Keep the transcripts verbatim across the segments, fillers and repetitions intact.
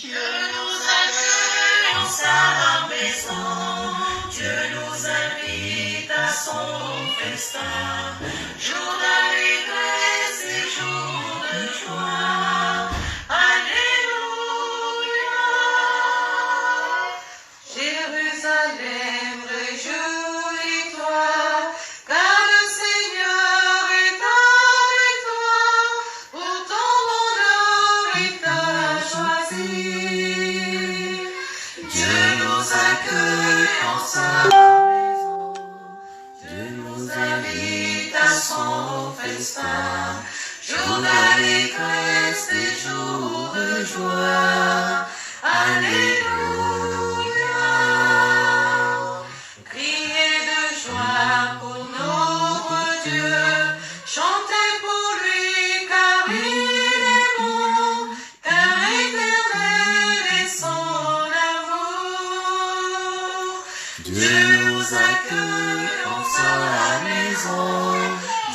Dieu nous accueille en sa maison. Dieu nous invite à son festin. Jour d'allégresse et jour de joie. Alléluia. Jérusalem, réjouis-toi, car le Seigneur est avec toi. Pour ton bonheur, il t'a choisi. Dieu nous accueille en sa maison. Dieu nous invite à son festin. Jour d'allégresse et jour de joie. Alléluia. Criez de joie pour notre Dieu. Chantez pour lui, car il est bon. Car éternel est son amour. Dieu nous accueille en sa maison.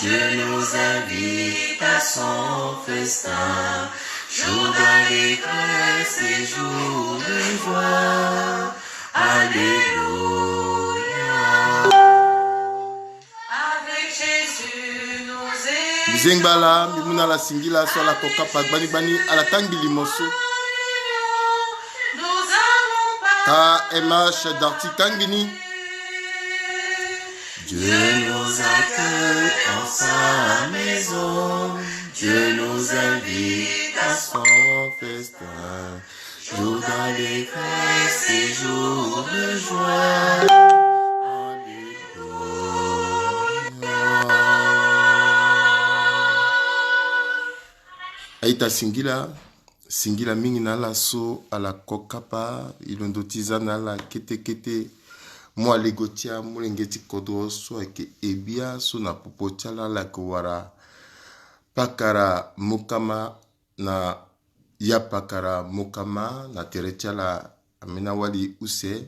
Dieu nous invite à son festin. Jour d'allégresse et jour de joie. Alléluia. Avec Jésus, nous Mbi zengba ala, mbi mu na ala singila so ala ko kapa gbani gbani, ala kangbi limo so. K M H Darty kangbi ni. Dieu nous accueille en sa maison. Dieu nous invite à son festin. Jour d'allégresse et jour de joie. Alléluia. A-ita singila, singila mingi na ala so ala ko kapa, e londo ti za na ala kete kete. Mu alego ti amolenge ti kodro so ayeke Ebia so na popo ti ala ala yeke wara pakara mokama na ya pakara mokama na tere ti ala. Ambeni awali use,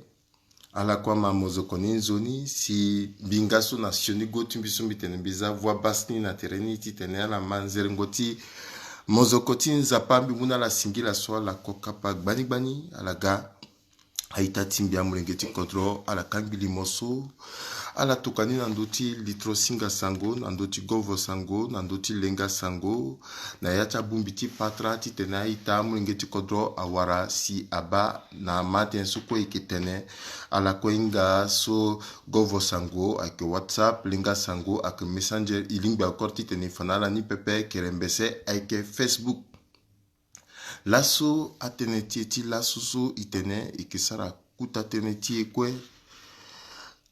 ala kue ama mozoko ni nzoni si mbi nga so na sioni go ti mbi so mbi tene mbi za voix basse ni na tere ni titene ala ma nzerengo ti mozoko ti Nzapa. Mbi mu na ala singila so ala ko kapa gbani gbani, ala ga. A-ita ti mbi amolenge ti kodro, ala kangbi limo so, ala tokua ni na ndö ti litro singa sango, na ndö ti govo sango, na ndö ti lenga sango, na ya ti abongbi ti patara titene a-ita amolenge ti kodro awara si abaa na ama tënë so kue e yeke tene. Ala kue hinga so govo sango ayeke WhatsApp, lenga sango ayeke Messenger, e lingbi encore titene e fa na ala ni pepe, kerembese ayeke Facebook. Laso atënë ti e ti laso so e tene e yeke sara kuta tënë ti e kue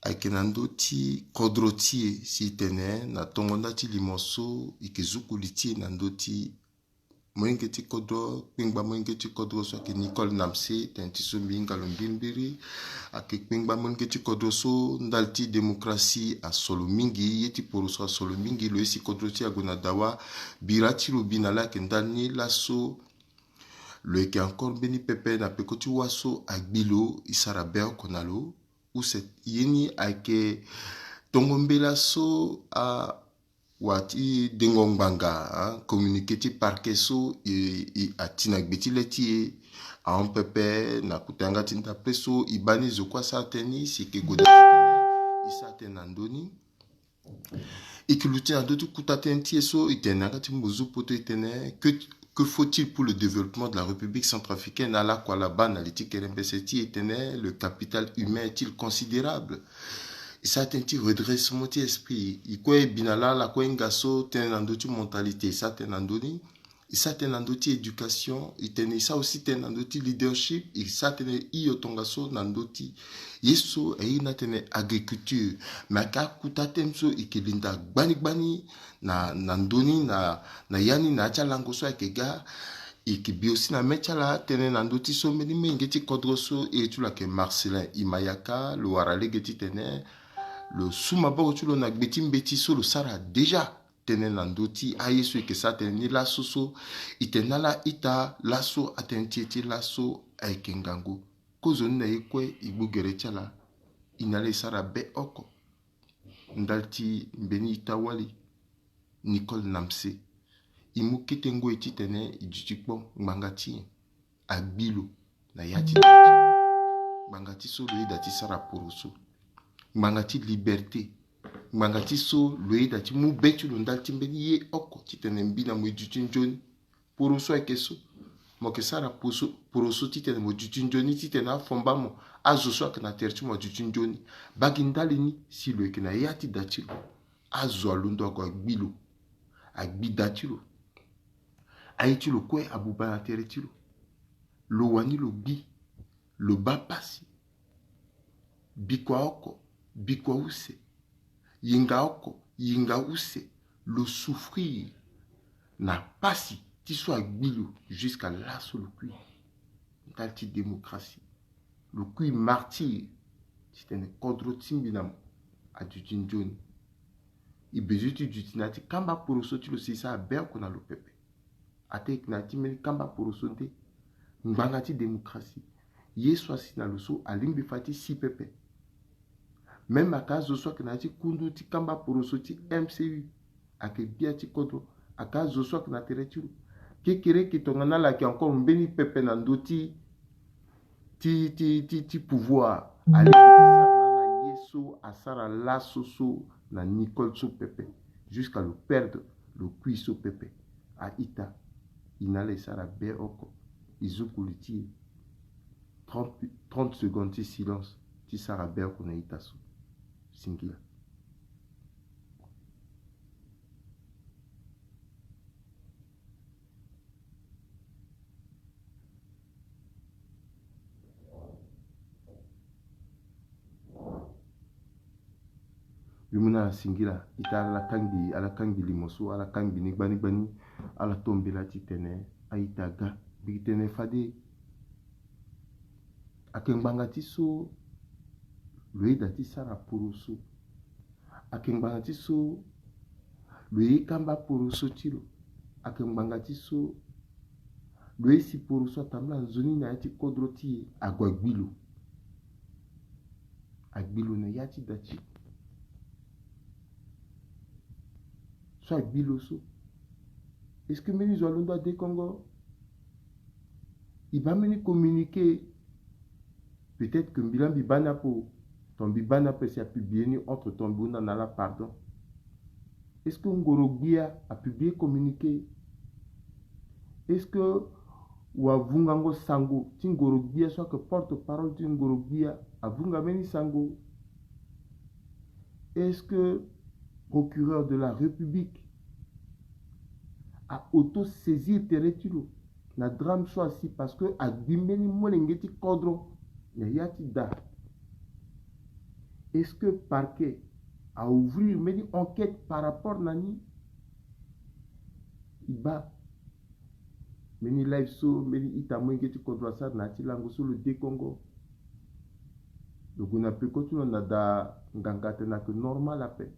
ayeke na ndö ti kodro ti e si e tene na tongo nda ti limo so e yeke zuku li ti e na ndö ti molenge ti kodro, kpengba molenge ti kodro so ayeke Nicole Namse, tënë ti so mbi hinga lo mbirimbiri. Ayeke kpengba molenge ti kodro so ndali ti démocratie aso lo mingi, ye ti poroso aso lo mingi. Lo ye si kodro ti e ague na dawa, bira ti lo bi na laa ayeke ndali ni. Laso lo yeke encore mbeni pepe na peko ti wâ so agbi lo, e sara be oko na lo. Use ye ni ayeke tongo mbela so a wa ti dengo ngbanga, hein, communiqué ti parquet so e, e, ati na gbe ti le ti e ahon pepe na kota yanga ti ndapre so e baa ni zo kue asara tënë ni si e yeke gue daa titene e sara tënë na ndö ni. E yeke luti na ndö ti kuta tënë ti e so e tene na yanga ti mbuzu poto e tene que Que faut-il pour le développement de la République centrafricaine? Ala kue ala baa na li ti kerembese ti e tene le capital humain est-il considérable? E sara tënë ti redressement ti esprit. E kue e bi na laa ala kue hinga so tënë na ndö ti mentalité, e sara tënë na ndö ni. E sara tënë na ndö ti éducation, e tene e sara aussi tënë na ndö ti leadership, e sara tënë hio tongaso na ndö ti ye so airi ni atene agriculture. Me ayeke akuta tënë so e yeke linda gbani gbani na, na ndö ni, na, na ya ni, na ya ti alango so ayeke ga. E yeke bi aussi na mê ti ala tënë na ndö ti so mbeni molenge ti kodro so iri ti lo ayeke Marcelin Imayaka, lo wara lege titene lo su maboko ti lo na gbe ti mbeti so lo sara déjà tënë na ndö ti aye so e yeke sara tënë ni laso so. E tene na ala ita laso atënë ti e ti laso ayeke ngangu. Kozoni na ye kue e gbu gere ti ala, e na ala e sara be oko. Ndali ti mbeni ita-wali Nicole Namse, e mu kete ngoi titene e duti kpo ngbanga ti nyen? Agbi lo na ya ti da ti lo. Ngbanga ti so lo yeda ti sara poroso. Ngbanga ti liberté. Ngbanga ti so lo yeda ti mu be ti lo ndali ti mbeni ye oko titene mbi na mo e duti nzoni. Poroso ayeke so. Mo yeke sara poroso, poroso titene mo duti nzoni, titene afomba mo. Azo so ayeke na tere ti mo aduti nzoni. Baa gi ndali ni si lo yeke na ya ti da ti lo, azo alondo ague agbi lo. Agbi da ti lo. Aye ti lo kue abuba na tere ti lo. Lo wani lo gbi. Lo baa pasi. Bikua oko, bikua use. Yinga oko, yinga use. Lo souffrir na pasi ti so agbi lo jusqu'à laso lo kui. Ndali ti démocratie. Lo kui martyr titene kodro ti mbi na mo aduti nzoni. E bezoin ti duti na ya ti kamba poroso ti lo si e sara be oko na lo pepe. Ataa e yeke na ya ti mbeni kamba poroso nde. Ngbanga ti démocratie. Ye so asi na lo so alingbi fa ti si pepe. Même aka azo so ayeke na ya ti kundu ti kamba poroso ti M C U ayeke gbia ti kodro. Aka azo so ayeke na tere ti lo. Kekereke tongana ala yeke encore mbeni pepe na ndö ti ti ti ti ti pouvoir. Alingbi ti sara na ala ye so asara laso so na Nicole so pepe. Jusqu'à lo perdre lo kui so pepe. A-ita, e na ala e sara be oko. E zokoli ti e. Trente, trente secondes ti silence ti sara be oko na ita so. Singila. Mbi mu na ala singila, ita ala kangbi, ala kangbi limo so, ala kangbi ni gbani gbani, ala tombela titene a-ita aga. Mbi tene fade. Ayeke ngbanga ti so lo yeda ti sara poroso. Ayeke ngbanga ti so lo ye kamba poroso ti lo. Ayeke ngbanga ti so lo ye si poroso atambula nzoni na ya ti kodro ti e, ague agbi lo. Agbi lo na ya ti da ti lo. So agbi lo so. Est-ce que mbeni zo alondo adekongo? E baa mbeni communiqué. Peut-être que mbi laa mbi baa ni ape. Ton mbi baa ni ape si apublié ni entre temps mbi hunda na ala pardon. Est-ce que ngoro gbia apublié communiqué? Est-ce que wavungango sango ti ngoro gbia so ayeke porte-parole ti ngoro gbia avunga mbeni sango? Est-ce que procureur de la République a auto-saisir tere ti lo na drame so asi parce que agbi mbeni molenge ti kodro na ya ti da? Est-ce que parquet a ouvrir mbeni enquête par rapport na ni? E baa mbeni live so mbeni ita molenge ti kodro asara na ya ti lango so lo dekongo. Lo gue na peko ti lo na da nganga atene ayeke normal ape.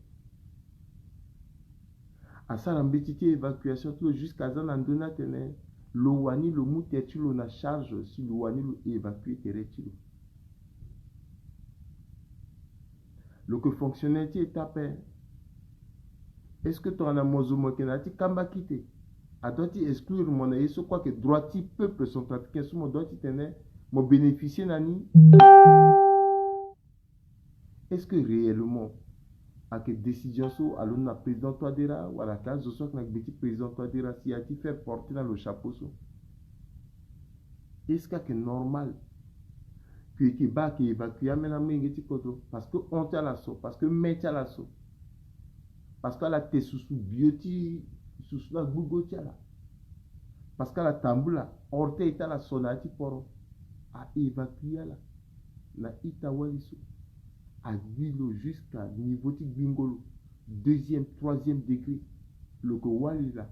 Asara mbeti ti évacuation ti lo jusqu'à aza na ndö ni atene lo wani lo mu tere ti lo na charge si lo wani lo évacuer tere ti lo. Lo yeke fonctionnaire ti état ape. Est-ce que tongana mo zo mo yeke na ya ti kamba kite, adoit ti exclure mo na ye so kue ayeke droit ti peuple centrafricain so mo doit ti tene mo bénéficier na ni? Est-ce que réellement ayeke décision so alondo na président Touadéra wala ayeke azo so ayeke na gbe ti président Touadéra si a ti faire porter na lo chapeau so? Est-ce que ayeke normal? Ke e yeke baa ayeke évacuer ameni amolenge ti kodro parce que hon ti ala so, parce que me ti ala so, parce que ala te susu bio ti susu na gbugo ti ala, parce que ala tambula orteil ti ala so na ya ti poro. A évacuer ala na ita-wali so. Agbi lo jusqu'à niveau ti gbingo lo, deuxième, troisième degré. Lo yeke wali laa.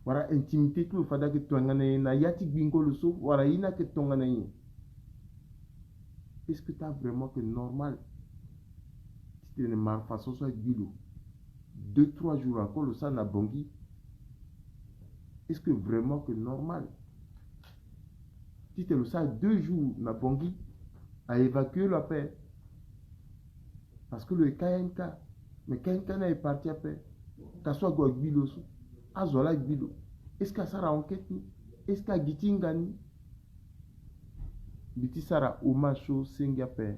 Wala intimité ti lo fade ayeke tongana nyen na ya ti gbingo lo so, wala ye ni ayeke tongana nyen? Est-ce que ti a vraiment yeke normal titene mara façon so agbi lo deux, trois jours encore lo sara na Bangui? Est-ce que vraiment yeke normal titene lo sara deux jours na Bangui, a évacuer lo ape? Parce que lo ye K N K. Mais K N K ni aye parti ape. Ka so ague agbi lo so, azo laa agbi lo. Est-ce que asara enquête ni? Est-ce que agi ti hinga ni? Mbi ti sara hommage so senge ape.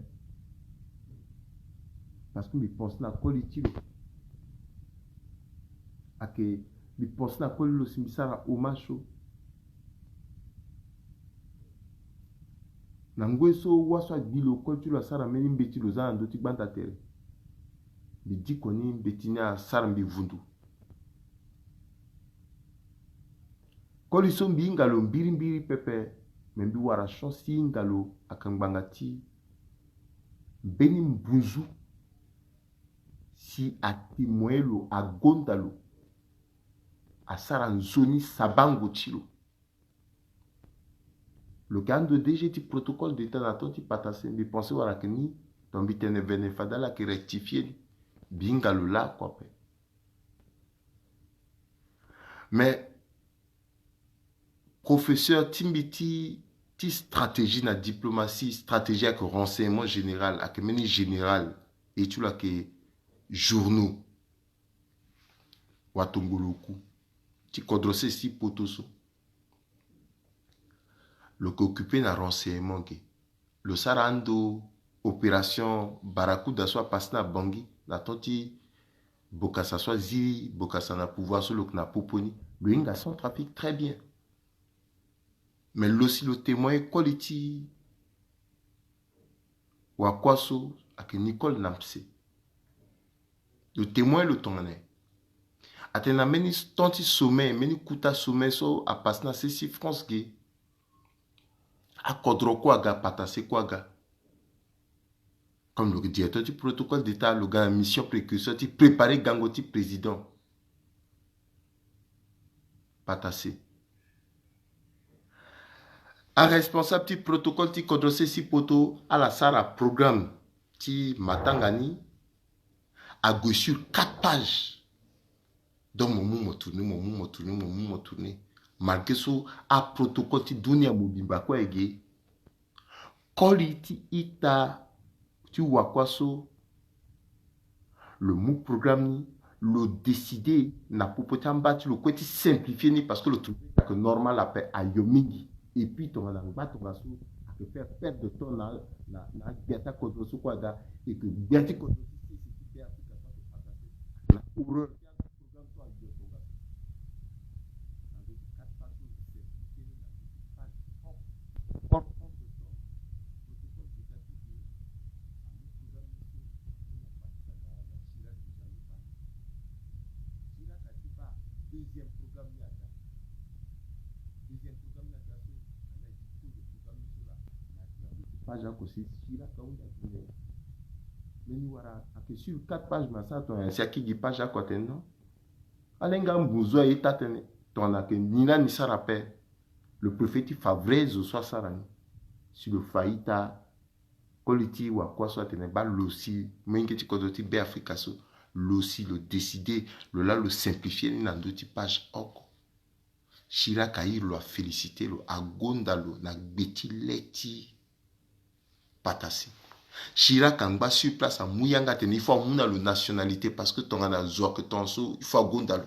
Parce que mbi pense na koli ti lo. Ake, mbi pense na koli lo si mbi sara hommage so. Na ngoi so wâ so agbi lo, koli ti lo asara mbeni mbeti, lo za na ndö ti gbanda tere. Mbi diko ni mbeti ni asara mbi vundu. Koli so mbi hinga lo mbirimbiri pepe, me mbi wara chance ti hinga lo aka ngbanga ti mbeni mbunzu si atémoigné lo, agonda lo, asara nzoni sabango ti lo. Lo yeke ando D G ti protocole d'État na temps ti Patassé, mbi pense wala ayeke ni, donc mbi tene vene fade ala yeke rectifié ni. Mbi hinga lo laa kue ape. Mais professeur ti mbi ti, ti stratégie na diplomatie, stratégie ayeke renseignement général, ayeke mbeni général, e ti lo ayeke journaux. Watongolo oku ti kodro sese ti poto so. Lo yeke occupé na renseignement ge. Lo sara ando opération Barracuda so apassé na Bangui na temps ti Bokassa so aziri Bokassa na pouvoir so lo yeke na popo ni. Lo hinga Centrafrique très bien. Mais lo si lo témoigné koli ti wakua so ayeke Nicole Namse. Lo témoigné lo tongana nyen? Atene na mbeni temps ti sommet, mbeni kota sommet so apassé na sese ti France ge, akodro kue aga, Patassé kue aga. Comme lo yeke directeur ti protocole d'État, lo ga na mission précurseur ti préparer gango ti président. Patassé. Aresponsable ti protocole ti kodro sese ti poto, ala sara programme ti matanga ni, ague sur quatre pages. Donc mo mu mo tourné, mo mu mo tourné, mo mu mo tourné. Malgré so aprotocole ti dunia mobimba kue ayeke ge, koli ti ita ti wakua so, lo mu programme ni, lo décidé na popo ti amba ti lo kue ti simplifié ni, parce que lo trouvé que normal ape, ayo mingi. Et puis tongana ngba tongaso ayeke faire perte de temps na, na, na gbia ti akodro so kue aga, et que gbia ti kodro ti sese ti Beafrika so ayeke Patassé, na horreur ti aprogramme so ayo tongaso. Na ndö ti quatre pages so, simplifié ni na ndö ti page trente. Protocole d'État ti ge, amu programme ni so, ni na pati saka na Chirac déjà lo bâ. Chirac ati bâ deuxième programme ni aga. Deuxième programme ni aga so, anda gi ko de programme ni so laa. Na, na ndö ti page oko si Chirac ahunda tene. Mbeni wara ayeke sur quatre pages, me asara tongana nyen si aki gi page oko atene non. Ala hinga mbunzu aye ti atene tongana ayeke ni lani sara ape. Lo préféré ti fa vrai zo so asara ni. Si lo fa ita, koli ti wakua so atene bâ, lo si molenge ti kodro ti Beafrika so, lo si lo décidé, lo laa lo simplifié ni na ndö ti page oko. Chirac airi lo, afélicité lo, agonda lo na gbe ti le ti Patassé. Chirac angba sur place, amu yanga atene il faut amu na lo nationalité, parce que tongana zo ayeke tongaso, il faut agonda lo.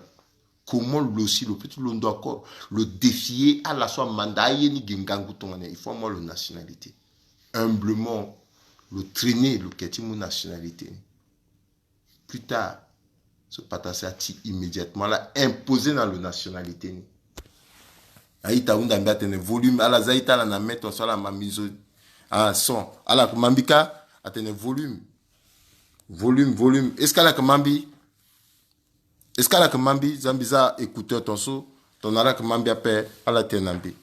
Comment lo si lo peut ti londo encore, lo défié ala so amanda aye ni ge ngangu tongana nyen, il faut amu na lo nationalité. Humblement, lo traîné, lo ke ti mu nationalité ni. Plus tard, so Patassé ati immédiatement, ala imposé na lo nationalité ni. A-ita ahunda mbi atene volume, ala za a-ita ala na me tongaso, ala ma mbi nzoni. Ah, son. Ala yeke ma mbi kâ, atene volume. Volume, volume. Est-ce que ala yeke ma mbi? Est-ce que ala yeke ma mbi? Za mbi za écouteur tongaso, tongana ala yeke ma mbi ape, ala tene na mbi.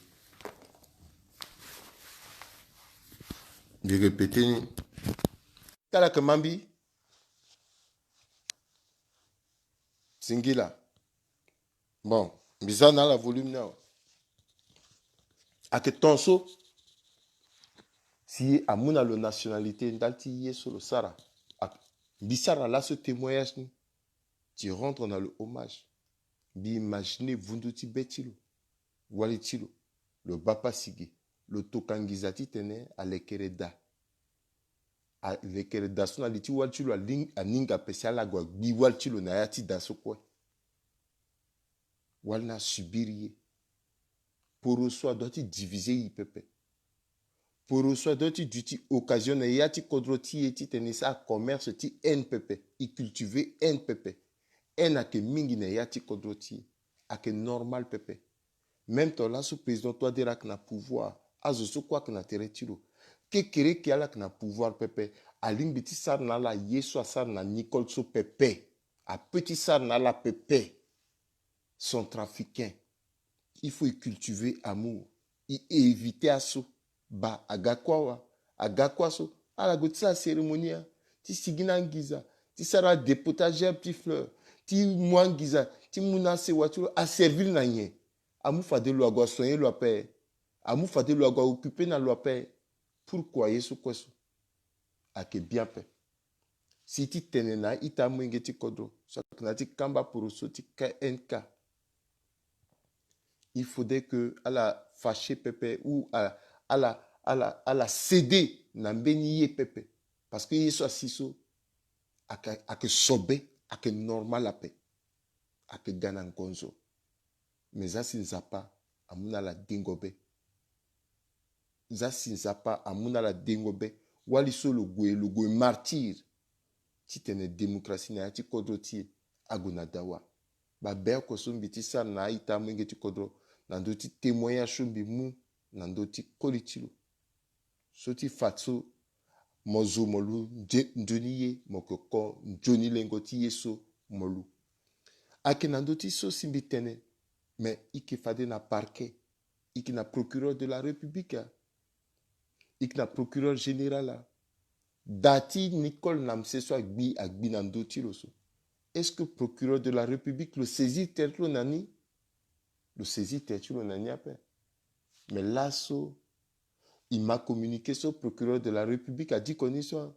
Mbi répété ni. Est-ce que ala yeke ma mbi? Singila. Bon, mbi za na ala volume ni awe. Ayeke tongaso si amu na lo nationalité ndali ti ye so lo sara. Ak-, mbi sara laso témoignage ni ti rendre na lo hommage. Mbi imaginer vundu ti be ti lo, wali ti lo, lo bâ pasi ge, lo toka nginza titene alekere da. Alekere da so na li ti wali ti lo, aling-, aninga ape si ala gue agbi wali ti lo na ya ti da so kue. Wali ni asubir ye. Poro so adoit ti diviser e pepe. Poro so adoit ti duti occasion na ya ti kodro ti e titene e sara commerce ti haine pepe, e cultiver haine pepe. Haine ayeke mingi na ya ti kodro ti e. Ayeke normal pepe. Même temps laso président Touadéra ayeke na pouvoir, azo so kue ayeke na tere ti lo. Kekereke ala ayeke na pouvoir pepe. Alingbi ti sara na ala ye so asara na Nicole so pepe. Ape ti sara na ala pepe. Centrafricain. Il faut e cultiver amour. E éviter aso. Ba aga kue awa, aga kue aso. Ala gue ti sara cérémonie, ti sigi na angiza, ti sara adépot ti agerbe ti fleur, ti mu angiza, ti mu na asewa ti lo, aservir na nyen? Amu fade lo ague asoigner lo ape? Amu fade lo ague aoccuper na lo ape? Pourquoi ye so kue so? Ayeke bien ape. Si ti tene na a-ita amolenge ti kodro so ayeke na ya ti kamba poroso ti K N K, il faudrait que ala fâché pepe ou ala, ala, ala, ala céder na mbeni ye pepe. Parce que ye so asi so ayeke, ayeke sobe, ayeke normal ape. Ayeke ga na ngonzo. Mais za si Nzapa amu na ala dengo be. Za si Nzapa amu na ala dengo be. Wali so lo gue, lo gue martyr titene démocratie na ya ti kodro ti e ague na dawa. Babe oko so mbi ti sara na a-ita amolenge ti kodro na ndö ti témoignage so mbi mu na ndö ti koli ti lo. So ti fa so mo zo mo lu nze-, nzoni ye, mo yeke ko nzoni lengo ti ye so mo lu. Ayeke na ndö ti so si mbi tene, mais e yeke fade na parquet, e yeke na procureur de la République, e yeke na procureur général. Da ti Nicole Namse so agbi, agbi na ndö ti lo so, est-ce que procureur de la République lo saisir tere ti lo na ni? Lo saisir tere ti lo na ni ape. Mais laso e ma communiqué so procureur de la République adiko ni so,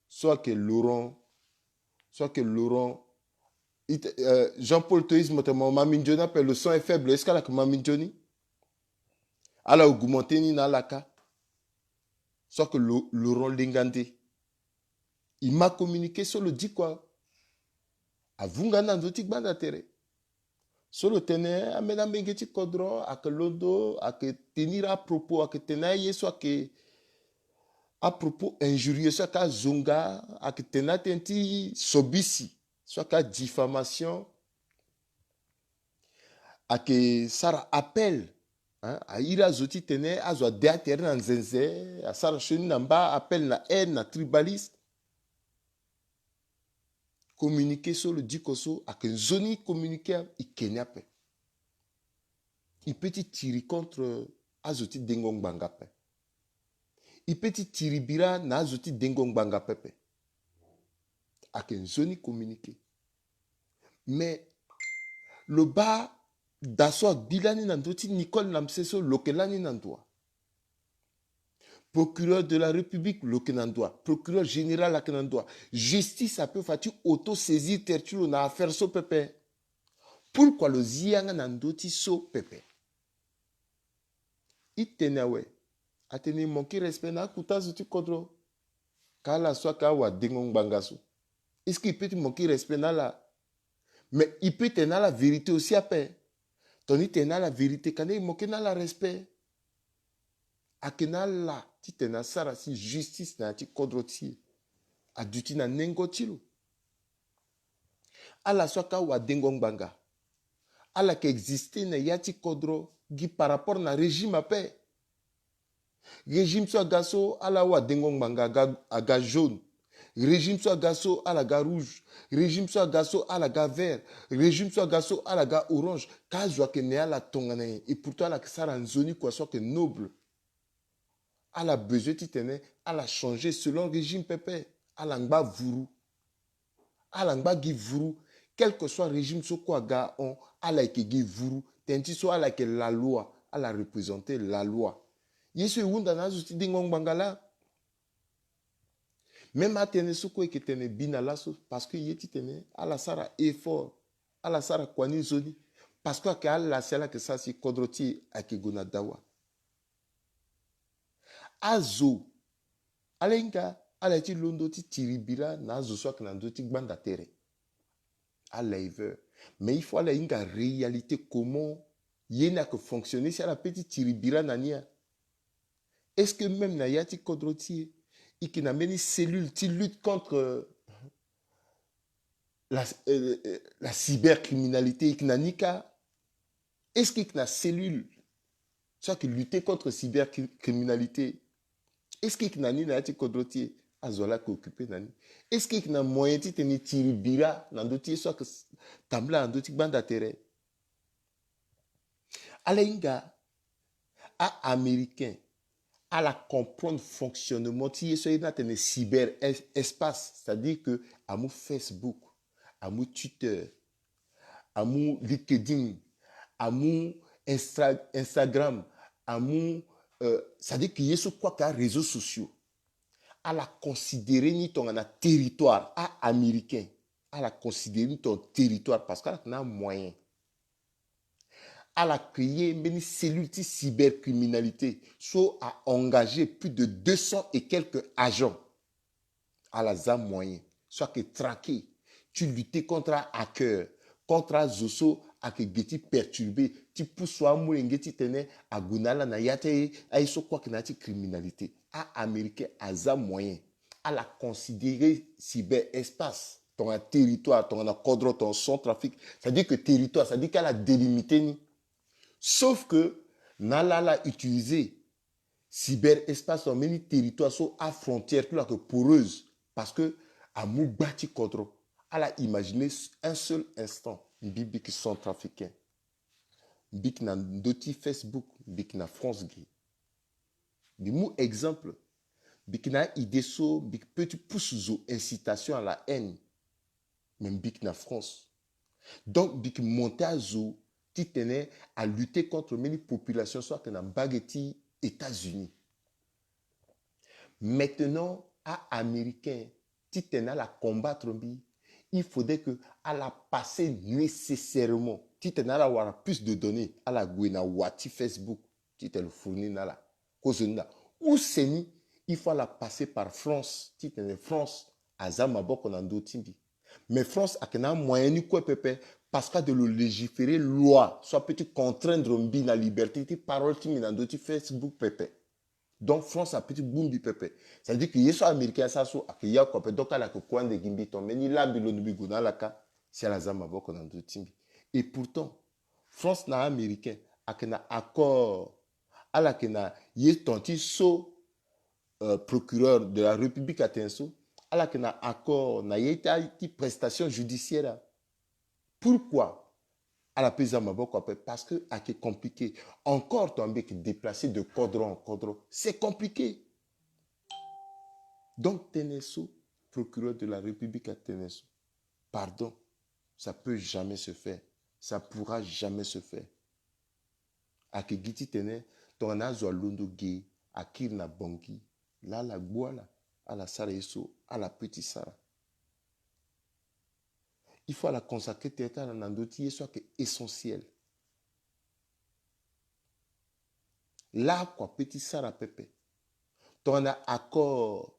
so ayeke Laurent, so ayeke Laurent, euh, Jean-Paul Toïse, mo tene mo ma minzoni ape, le son est faible, est-ce que ala yeke ma minzoni? Ala augmenté ni na ala kâ. So ayeke Lo-, Laurent Lengande. E ma communiqué so lo diko awe. Avunga ni na ndö ti gbanda tere. So lo tene ambeni amolenge ti kodro ayeke londo, ayeke tenir apropos, ayeke tene aye so ayeke apropos injurieux, so ayeke azonga, ayeke tene atënë ti sobisi, so ayeke adiffamation. Ayeke sara appel, hein, a iri azo titene azo ade atere na nzenze, asara sioni na mba, appel na haine, na tribalisme. Communiqué so lo diko so ayeke nzoni communiqué, e ke ni ape. E peut ti tiri contre azo ti dengo ngbanga ape. E peut ti tiri bira na azo ti dengo ngbanga pepe. Ayeke nzoni communiqué. Mais lo baa da so agbi lani na ndö ti Nicole Namse so, lo yeke lani na ndo wa? Procureur de la République lo yeke na ndo wa? Procureur général ayeke na ndo wa? Justice ape fa ti auto-saisir tere ti lo na affaire so pepe? Pourquoi lo zi yanga na ndö ti so pepe? E tene awe, atene e manqué respect na akota zo ti kodro. Ka ala so ayeke awadengo ngbanga so, est-ce que e peut ti manqué respect na ala? Mais e peut tene na ala vérité aussi ape. Tongana e tene na ala vérité, ka na e manqué na ala respect. Ayeke na ala titene asara si justice na ya ti kodro ti e aduti na nengo ti lo. Ala so ayeke awadengo ngbanga, ala yeke existé na ya ti kodro gi par rapport na régime ape. Régime so aga so ala awadengo ngbanga aga, aga jaune. Régime so aga so ala ga rouge. Régime so aga so ala ga vert. Régime so aga so ala ga orange. Ka azo ayeke na ala tongana nyen? Et pourtant ala yeke sara nzoni kua so ayeke noble. Ala besoin titene ala changer selon régime pepe. Ala ngba vuru. Ala ngba gi vuru. Quel que soit régime so kue aga ahon, ala yeke gi vuru. Tënë ti so ala yeke la loi. Ala représenter la loi. Ye so e hunda na azo ti dengo ngbanga laa. Même atënë so kue e yeke tene bi na laso, parce que ye titene ala sara effort, ala sara kua ni nzoni. Parce que ayeke ala si ala yeke sara si kodro ti e ayeke gue na dawa. Azo ala hinga ala ye ti londo ti tiri bira na azo so ayeke na ndö ti gbanda tere. Ala e veut. Mais il faut ala hinga réalité comment Ye ni ayeke fonctionner si ala pe ti tiri bira na ni ya? Est-ce que même na ya ti kodro ti e, e yeke na mbeni cellule ti lutte contre, euh, la, euh, euh, la cybercriminalité? E yeke na ni kâ? Est-ce que e yeke na cellule so ayeke lutter contre cybercriminalité? Est-ce que e yeke na ni na ya ti kodro ti e? Azo laa ayeke occuper na ni. Est-ce que e yeke na moyen titene e tiri bira na ndö ti ye so ayeke tambula na ndö ti gbanda tere? Ala hinga, a-Américain ala comprendre fonctionnement ti ye so aye ni atene cyber es-, espace, c'est-à-dire que amu Facebook, amu Twitter, amu LinkedIn, amu Instra-, Instagram, amu, euh, c'est-à-dire que ye so kue ayeke aréseaux sociaux, ala considérer ni tongana territoire. A-Américain ala considérer ni tongana territoire parce que ala yeke na amoyen. Ala créer mbeni cellule ti cybercriminalité so a engager plus de deux cents et quelques agents. Ala za moyen so ayeke traquer, ti lutter contre ahacker, contre azo so ayeke ge ti perturber, ti pusu amolenge titene ague na ala na ya ti aye, aye so kue ayeke na ya ti criminalité. A-Américain aza moyen. Ala considérer cyberespace tongana territoire, tongana kodro, tongana Centrafrique. C'est-à-dire que territoire, c'est-à-dire que ala délimiter ni. Sauf que na ala ala utiliser cyberespace tongana mbeni territoire so afrontière ti lo ayeke poreuse, parce que amu gba ti kodro. Ala imaginer un seul instant, mbi, mbi yeke centrafricain, mbi yeke na ndö ti Facebook, mbi yeke na France ge. Mbi mu exemple, mbi yeke na a-idée so mbi peut ti pusu zo incitation à la haine. Mais mbi yeke na France. Donc mbi yeke monter azo titene a lutter contre mbeni population so ayeke na mbage ti États-Unis. Maintenant, a-Américain, titene ala combattre mbi, il faudrait que ala passer nécessairement, titene ala wara plus de données, ala gue na wa ti Facebook, titene lo fournir na ala. Kozoni na use ni, il faut ala passer par France, titene France aza maboko na ndö ti mbi. Mais France ayeke na amoyen ni kue pepe, parce que ade lo légiférer loi so apeut ti contraindre mbi na liberté ti parole ti mbi na ndö ti Facebook pepe. Donc France apeut ti gbu mbi pepe. C'est-à-dire que ye so Américain asara so ayeke ya kue ape, donc ala yeke kue ande gi mbi tongana mbeni laa mbi londo mbi gue na ala kâ, si ala za maboko na ndö ti mbi. Et pourtant France na Américain ayeke na accord. Ala yeke na ye tongana ti so, euh, procureur de la République atene so, ala yeke na accord na ye ti, ti prestation judiciaire. Pourquoi ala peut za maboko ape? Parce que ayeke compliqué. Encore tongana mbi yeke déplacer de kodro en kodro, c'est compliqué. Donc tënë so procureur de la République atene so, pardon, ça peut jamais se faire. Ça pourra jamais se faire. Ayeke gi titene tongana azo alondo ge, akiri na Bangui, laa ala gbu ala, ala sara ye so ala peut ti sara. Il faut ala consacrer tere ti ala na ndö ti ye so ayeke essentiel. Lakue apeut ti sara pepe. Tongana accord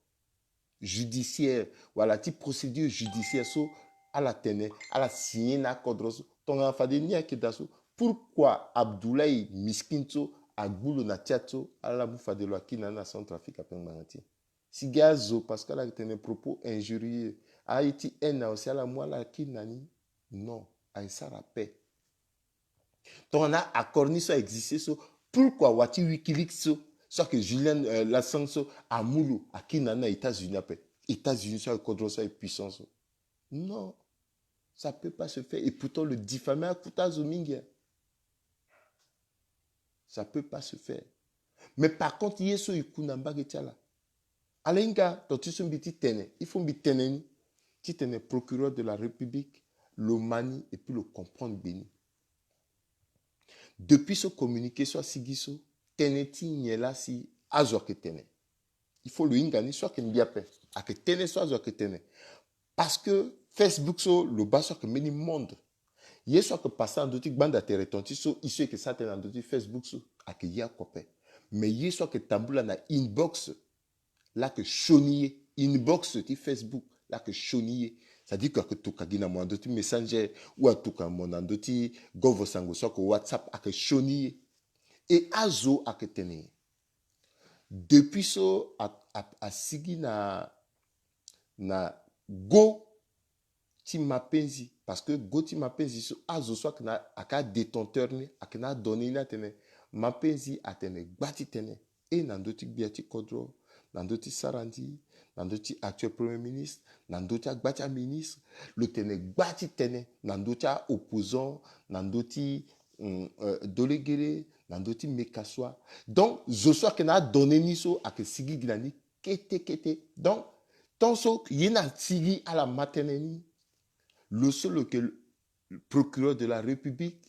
judiciaire wala ti procédure judiciaire so ala tene, ala signer na akodro so, tongana fade ni ayeke daa so, pourquoi Abdoulaye Miskin so agbu lo na Tchad so, ala mu fade lo akiri na ni na Centrafrique ape ngbanga ti e? Si gi azo, parce que ala yeke tene propos injurieux, aye ti haine na aussi ala mu ala akiri na ni? Non, aye sara ape. Tongana accord ni so a exister so, pourquoi wa ti Wikileaks so, so ayeke Julian, euh, Assange so, amu lo akiri na ni na États-Unis ape? États-Unis so ayeke kodro so ayeke puissant so. Non, ça peut pas se faire. Et pourtant lo diffamer akota azo mingi, hein. Ça peut pas se faire. Mais par contre ye so e ku na mbage ti ala, ala hinga, tongana ti so mbi ti tene, il faut mbi tene ni, titene procureur de la République lo ma ni et puis lo comprendre gbe ni. Depuis so communiqué so asigi so, tënë ti nyen laa si azo ayeke tene? Il faut lo hinga ni, so ayeke mbi ape, ayeke tënë so azo ayeke tene. Parce que Facebook so lo baa so ayeke mbeni monde. Ye so ayeke pase na ndö ti gbanda tere, tongana ti so e so e yeke sara tënë na ndö ti Facebook so, ayeke ye akue ape. Mais ye so ayeke tambula na inbox, laa ayeke sioni ye. Inbox ti Facebook laa ayeke sioni ye. C'est-à-dire que ake tuka gi na mo na ndö ti Messenger ou atuka mo na ndö ti govo sango so ake WhatsApp, ake sioni ye. E azo ake tene ye. Depuis so a, a, asigi na, na go ti mapenzi, parce que go ti mapenzi so azo so ake na, ake adétenteur ni, ake na adonné ni atene mapenzi atene gba ti tene. E na ndö ti gbia ti kodro, na ndö ti sarandi, na ndö ti actuel premier ministre, na ndö ti agba ti aministre, lo tene gba ti tene na ndö ti aopposant, na ndö ti, hum, euh, dolegere, na ndö ti mekasua. Donc zo so ake na adonné ni so ake sigi gi na ni kete kete. Donc tant so ye ni asigi ala ma tënë ni, lo so lo yeke procureur de la République,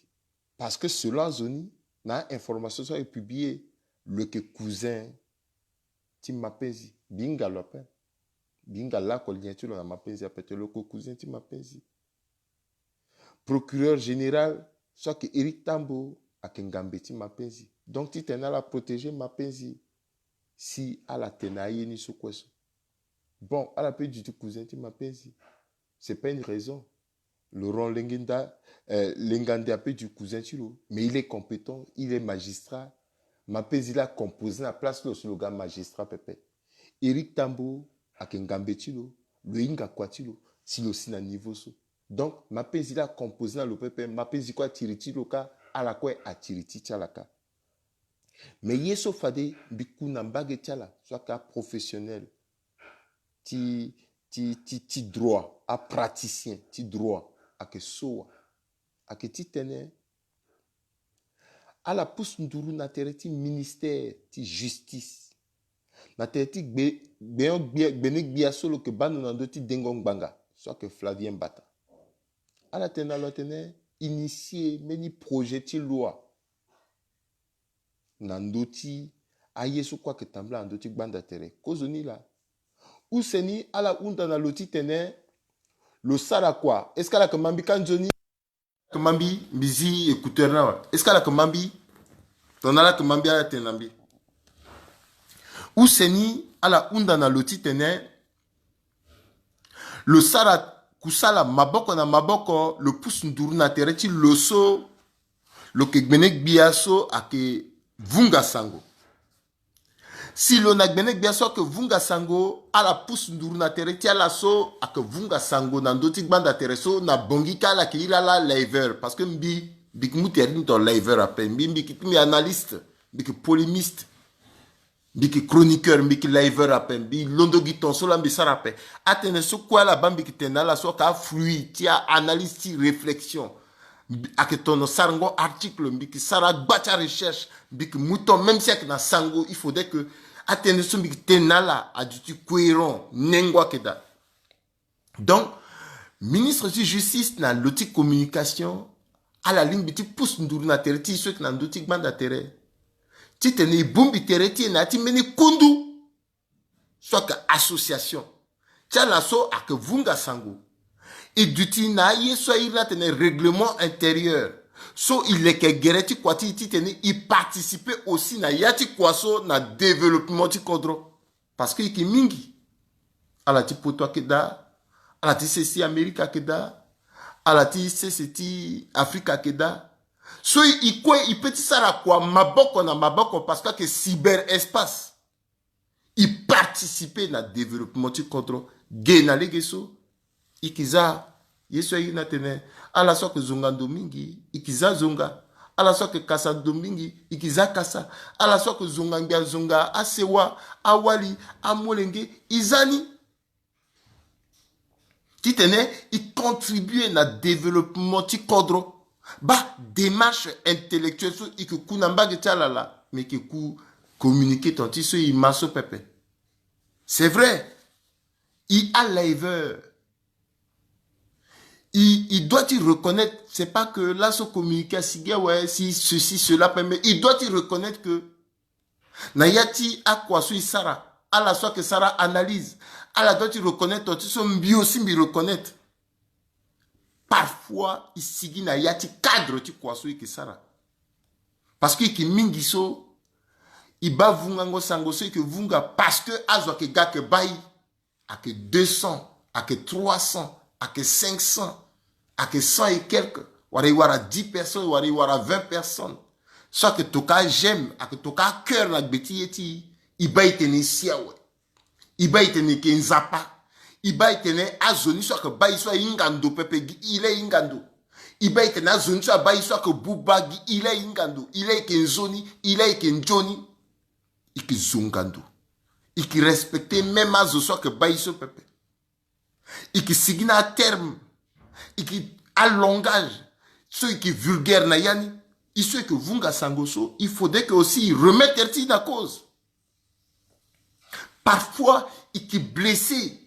parce que selon azo ni, na information so aye publié, lo yeke cousin ti mapenzi. Mbi hinga lo ape. Mbi hinga lako lien ti lo na mapenzi ape, te lo yeke cousin ti mapenzi. Procureur général so ayeke Eric Tambo ayeke ngambe ti mapenzi. Donc titene ala protéger mapenzi si ala tene aye ni so kue so. Bon, ala peut duti cousin ti mapenzi. C'est pas une raison. Laurent Lengenda, euh, Lengande ape du cousin ti lo, mais il est compétent, il est magistrat. Mapenzi la composé na place lo si lo ga magistrat pepe. Eric Tambo ayeke ngambe ti lo, lo hinga kua ti lo si lo si na niveau so. Donc mapenzi la composé na lo pepe, mapenzi kue atiri ti lo kâ, ala kue atiri ti ti ala kâ. Mais ye so fade mbi ku na mbage ti ala so ayeke aprofessionnel ti, ti, ti, ti droit, apraticien ti droit, ayeke so wa? Ayeke titene ala pusu nduru na tere ti ministère ti justice, na tere ti gbe, gbe, gbe, gbene gbia so lo yeke baa ndo na ndö ti dengo ngbanga so ayeke Flavien Mbata. Ala tene na lo atene initier mbeni projet ti loi na ndö ti aye so kue ayeke tambula na ndö ti gbanda tere. Kozoni laa. Use ni ala hunda na lo titene lo sara kua. Est-ce que ala yeke ma mbi kâ nzoni? Ala yeke ma mbi, mbi zi écouteur ni awe. Est-ce que ala yeke ma mbi? Tongana ala yeke ma mbi, ala tene na mbi. Use ni ala hunda na lo titene lo sara kusala maboko na maboko, lo pusu nduru na tere ti lo so lo yeke gbene gbia so ayeke vunga sango. Si lo na gbene gbia so ayeke vunga sango, ala pusu nduru na tere ti ala so ayeke vunga sango na ndö ti gbanda tere so, na Bangui kâ ala yeke iri ala liveur, parce que mbi, mbi yeke mu tere ti ndo liveur ape, mbi, mbi yeke, mbi analyste, mbi yeke polémiste. Mbi yeke chroniqueur, mbi yeke liveur ape, mbi londo gi ton so laa mbi sara ape. Atënë so kue ala baa mbi yeke tene na ala so ayeke afruit ti a-analyse ti réflexion. Mbi, ayeke tono sarango article, mbi yeke sara agba ti arecherche, mbi yeke mu ton, même si ayeke na sango, il faudrait que atënë so mbi yeke tene na ala aduti cohérent, nengo ayeke daa. Donc ministre ti justice na lo ti communication, ala lingbi ti pusu nduru na tere ti e so e yeke na ndö ti gbanda tere, titene e bongbi tere ti e na ya ti mbeni kundu so ayeke association ti ala so ayeke vunga sango. E duti na aye so airi ni atene règlement intérieur, so e leke gere ti kua ti e titene e participer aussi na ya ti kua so na développement ti kodro. Parce que e yeke mingi. Ala ti poto ayeke daa, ala ti sese ti Amérique ayeke daa, ala ti sese ti Afrique ayeke daa. So e kue e peut ti sara kua maboko na maboko, parce que ayeke cyber espace. E participer na développement ti kodro ge na lege so. E yeke za ye so aye ni atene, ala so ayeke zonga ndo mingi, e yeke za zonga. Ala so ayeke kasa ndo mingi, e yeke za kasa. Ala so ayeke zonga ngbia, zonga asewa, awali, amolenge, e za ni. Titene e contribuer na développement ti kodro. Baa démarche intellectuelle so e yeke ku na mbage ti ala laa, me e yeke ku communiquer ton ti so e ma so pepe. C'est vrai. E a liveur. Il, il doit ti reconnaître, c'est pas que laso communiqué asigi awe, si ceci, cela, mais il doit ti reconnaître que na ya ti akua so e sara, ala so ayeke sara analyse, ala doit ti reconnaître ton ti so, mbi aussi mbi reconnaître. Parfois e sigi na ya ti cadre ti kua so e yeke sara. Parce que e yeke mingi so e baa vungango sango so e yeke vunga parce que azo ayeke ga ayeke baa e. Ayeke deux cents, ayeke trois cents, Ayeke cinq cents, ayeke cent et quelques, wala e wara dix personnes, wala e wara vingt personnes. So ayeke toka j'aime, ayeke toka cœur na gbe ti ye ti e, e baa e tene e si awe. E baa e tene e yeke Nzapa. E baa e tene azo ni so ayeke baa e so ahinga ndo pepe gi e laa e hinga ndo. E baa e tene azo ni so abaa e so ayeke buba gi e laa e hinga ndo, e laa e yeke nzoni, e laa e yeke nzoni. E yeke zonga ndo. E yeke respecter même azo so ayeke baa e so pepe. E yeke sigi na aterme, e yeke alangage so e yeke vulgaire na ya ni. E so e yeke vunga sango so, il faudrait que aussi e remettre ti e na cause. Parfois e yeke blessé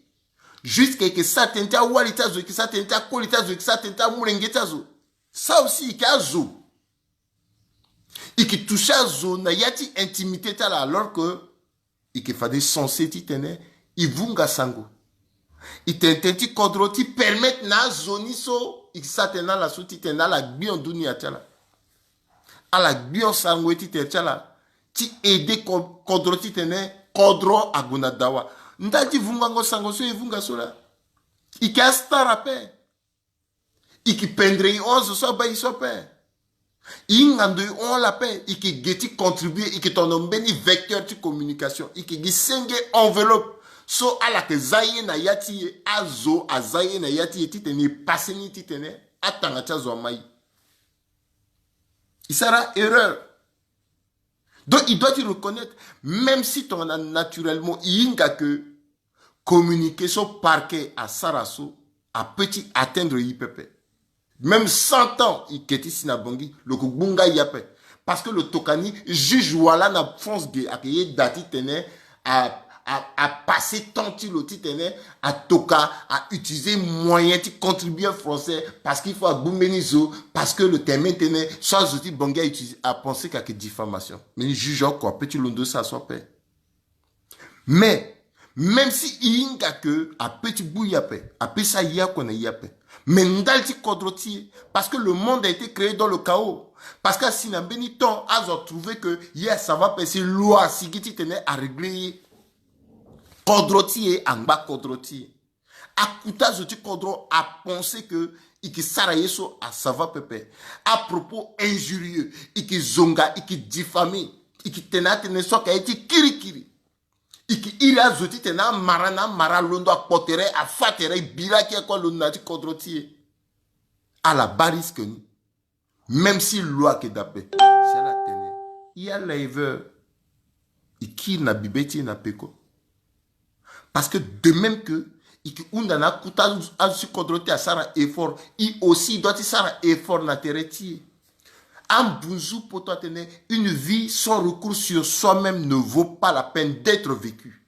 jusqu'à e yeke sara tënë ti awali ti azo, e yeke sara tënë ti akoli ti azo, e yeke sara tënë ti amolenge ti azo. Ça aussi e yeke azo. E yeke toucher azo na ya ti intimité ti ala, alors que e yeke fade sensé titene e vunga sango. E tene tënë ti kodro ti permettre na azo ni so e yeke sara tënë na ala so titene ala gbion dunia ti ala. Ala gbion sango ye ti tere ti ala ti aider ko-, kodro titene kodro ague na dawa. Ndali ti vungango sango so e vunga so laa, e yeke astar ape. E yeke pendre e hon azo so abaa e so ape. E hinga ndo e hon ala ape. E yeke ge ti contribuer, e yeke tono mbeni vecteur ti communication. E yeke gi senge enveloppe so ala yeke za ye na ya ti e, azo aza ye na ya ti e titene e passé ni titene atanga ti azo ama e. E sara erreur. Donc e doit ti reconnaître, même si tongana naturellement e hinga ke communiqué so parquet asara so apeut ti atteindre e pepe. Même cent ans e ke ti si na Bangui, lo ko gbu nga e ape. Parce que lo toka ni juge wala na France ge ayeke ye da titene a, a, a passé temps ti lo titene atoka, a utiliser moyen ti contribuer français, parce qu'il faut agbu mbeni zo, parce que lo tene mbeni tënë so azo ti Bangui a utiliser, a pensé que ayeke diffamation. Mais juge oko apeut ti londo sara so ape. Mais même si e hinga ke apeut ti gbu e ape, apeut sara ye oko na e ape, mais ndali ti kodro ti e, parce que le monde a été créé dans le chaos. Parce que asi na mbeni temps azo atrouvé ke ye asava ape, si lo asigi titene arégler ye. Kodro ti e angba kodro ti e. Akuta zo ti kodro apensé ke e yeke sara ye so asava pepe. Apropos injurieux, e yeke zonga, e yeke diffamer, e yeke tene atënë so ayeke ye ti kirikiri. E yeke iri azo titene amara na amara alondo akpo tere, afa tere, e bi laki akue alondo na ya ti kodro ti e. Ala baa risque ni. Même si lo ayeke dape, si ala tene, e a liveur, e kiri na bibe ti e na peko. Parce que de même que e yeke hunda na akuta azo ti kodro ti e asara effort, e aussi e doit ti sara effort na tere ti e. Ambunzu poto atene, une vie sans recours sur soi-même ne vaut pas la peine d'être vécue.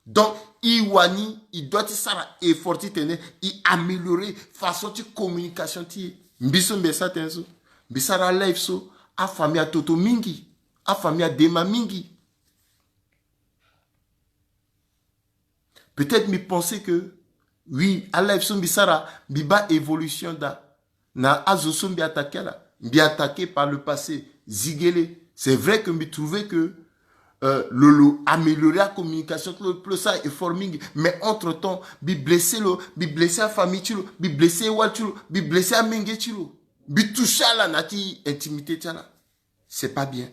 Donc e wani e doit ti sara effort titene e améliorer façon ti communication ti e. Mbi so mbi sara tënë so, mbi sara live so, afamille atoto mingi, afamille adema mingi. Peut-être mbi pensé que oui, alive so mbi sara, mbi baa évolution daa. Na azo so mbi attaqué ala, mbi attaqué par le passé Ziguélé. C'est vrai que mbi trouvé que euh, lo lo améliorer la communication ti lo, lo sara effort mingi. Mais entre temps mbi blessé lo, mbi blessé afamille ti lo, mbi blessé wali ti lo, mbi blessé amenge ti lo, mbi touché ala na ya ti intimité ti ala. C'est pas bien.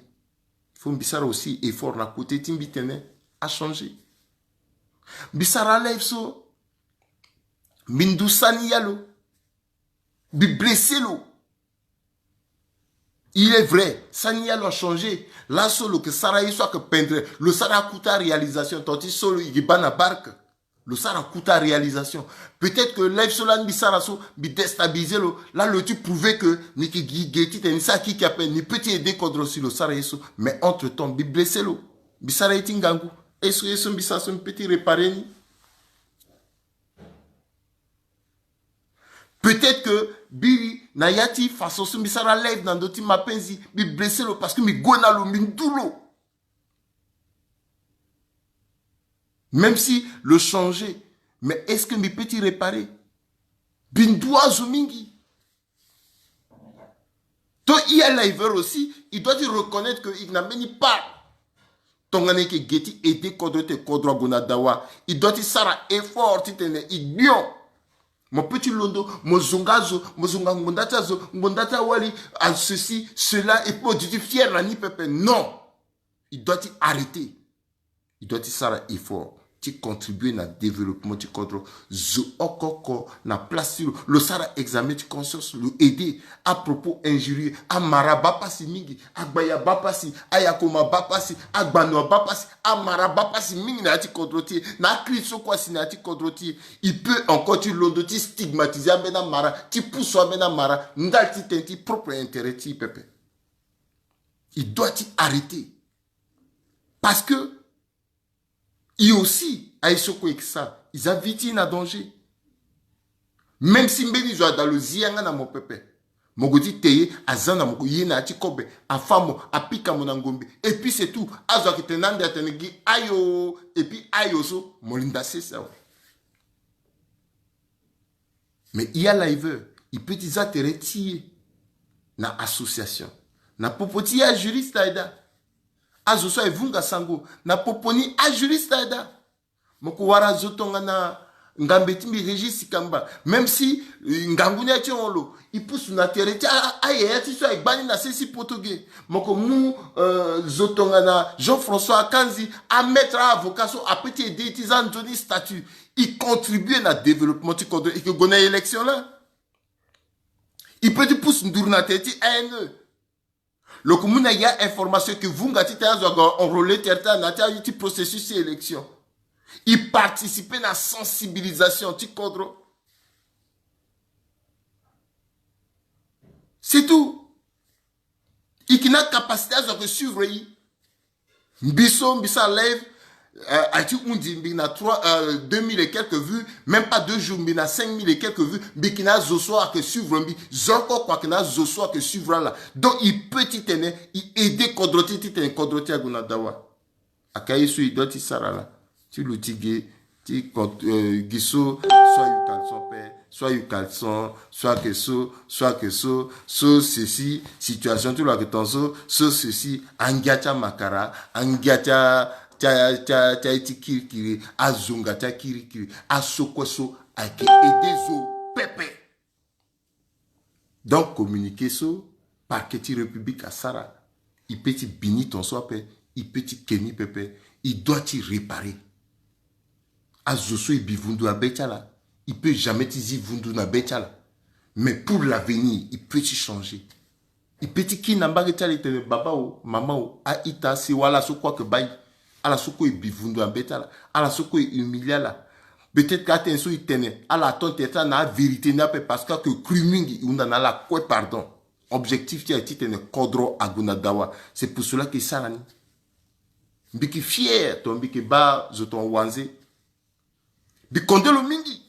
Faut mbi sara aussi effort na côté ti mbi tene achanger. Mbi sara live so, mbi ndu sani ya lo, mbi blessé lo. Il est vrai, sani ya lo achanger. Laso lo yeke sara ye so ayeke pendre, lo sara akuta réalisation, tant ti so lo yeke baa na barque. Lo sara akuta réalisation. Peut-être que live so lani mbi sara so mbi déstabiliser lo, lani lo ti prouver que ni yeke gi ge titene ni sara kiki ape, ni peut ti aider kodro si lo sara ye so. Mais entre temps mbi blessé lo, mbi sara ye ti ngangu. Est-ce que ye so mbi sara so mbi peut ti réparer ni? Peut-être que biri na ya ti façon so mbi sara live na ndö ti mapenzi, mbi blessé lo parce que mbi gue na lo, mbi ndu lo. Même si lo changer, mais est-ce que mbi peut ti réparer? Mbi ndu azo mingi. To i aliver aussi, i doit ti reconnaître que i na mbeni part. Tongana i yeke ge ti aider kodro ti kodro ague na dawa, i doit ti sara effort titene i gbion. Mo peut ti londo, mo zonga azo, mo zonga ngbonda ti azo, ngbonda ti awali, a ceci, cela, et puis mo duti fier na ni pepe. Non. Il doit ti arrêter. Il doit ti sara effort ti contribuer na développement ti kodro. Zo oko oko na place ti lo, lo sara examen ti conscience, lo aider. Apropos injurieux, amara abaa pasi mingi, agbaya abaa pasi, ayakoma abaa pasi, agbano abaa pasi, amara abaa pasi mingi na ya ti kodro ti e, na akri so kue asi na ya ti kodro ti e. Il peut encore ti londo ti stigmatiser ambeni amara, ti pusu ambeni amara ndali ti tënë ti propre intérêt ti e pepe. Il doit ti arrêter. Parce que e aussi, aye so kue e ke sara, e za vie ti e na danger. Même si mbeni zo ada lo zi yanga na mo pepe, mo gue ti te ye, aza na mo ye na ya ti kobe, afa mo, apika mo na ngombe. Et puis c'est tout. Azo ayeke tene na ande atene gi ayo, et puis ayo so mo linda sese awe. Mais e ala e veut, e peut ti za tere ti e na association. Na popo ti e ajuriste aye daa. Azo so aye vunga sango, na popo ni ajuriste aye daa. Mo ko wara zo tongana ngambe ti mbi Régis Sikamba. Même si, eh, ngangu ni aye ti hon lo, e pusu na tere ti a, a, ayaya ti so aye gbani na sese ti poto ge. Mo ko mu, euh, zo tongana Jean-François Akanzi, amaître avocat so apeut ti aider e ti za nzoni statut. E contribuer na développement ti kodro, e ke gue na élection laa. E peut ti pusu nduru na tere ti A N E. Lo ko mu na ya information ke vunga ti tene azo aga enrôler tere ti ala na ya ti aye ti processus ti élection. E participer na sensibilisation ti kodro. C'est tout. E ke na capacité azo ayeke suivre e. Mbi so, mbi sara live, euh, aye ti hundi, mbi na trois, euh, deux mille et quelques vues, même pas deux jours, mbi na cinq mille et quelques vues, mbi ke na azo so ayeke suivre mbi, zo oko oko ayeke na azo so ayeke suivre ala. Donc, e peut ti tene, e aider kodro ti e ti tene kodro ti e ague na dawa. Ayeke aye so e doit ti sara laa. Ti luti ge, ti kont-, euh, gi so, soit ayu caleçon ape, soit ayu caleçon, soit ayeke so, soit ayeke so, so ceci, situation ti lo ayeke tongaso, so ceci, angia ti amakara, angia ti a, ti a, ti a, ti aye ti kirikiri, azonga ti akirikiri, aso kue so ayeke aider zo pepe. Donc, communiqué so, parquet ti République asara, e peut ti bi ni tongaso ape, e peut ti ke ni pepe, e doit ti réparer. Azo so e bi vundu na be ti ala, e peut jamais ti zi vundu na be ti ala. Mais pour l'avenir, e peut ti changer. E peut ti kiri na mbage ti ala e tene baba o, mama o, a-ita, asi wala so kue ayeke baa e. Ala so kue e bi vundu na be ti ala. Ala so kue e humilier ala. Peut-être que atënë so e tene, ala aton tere ti ala na avérité ni ape parce que ayeke cru mingi, e hunda na ala kue pardon. Objectif ti e aye ti tene kodro ague na dawa. C'est pour cela que e sara ni. Mbi yeke fier, to mbi yeke baa zo tongana Wanze. Mbi konde lo mingi.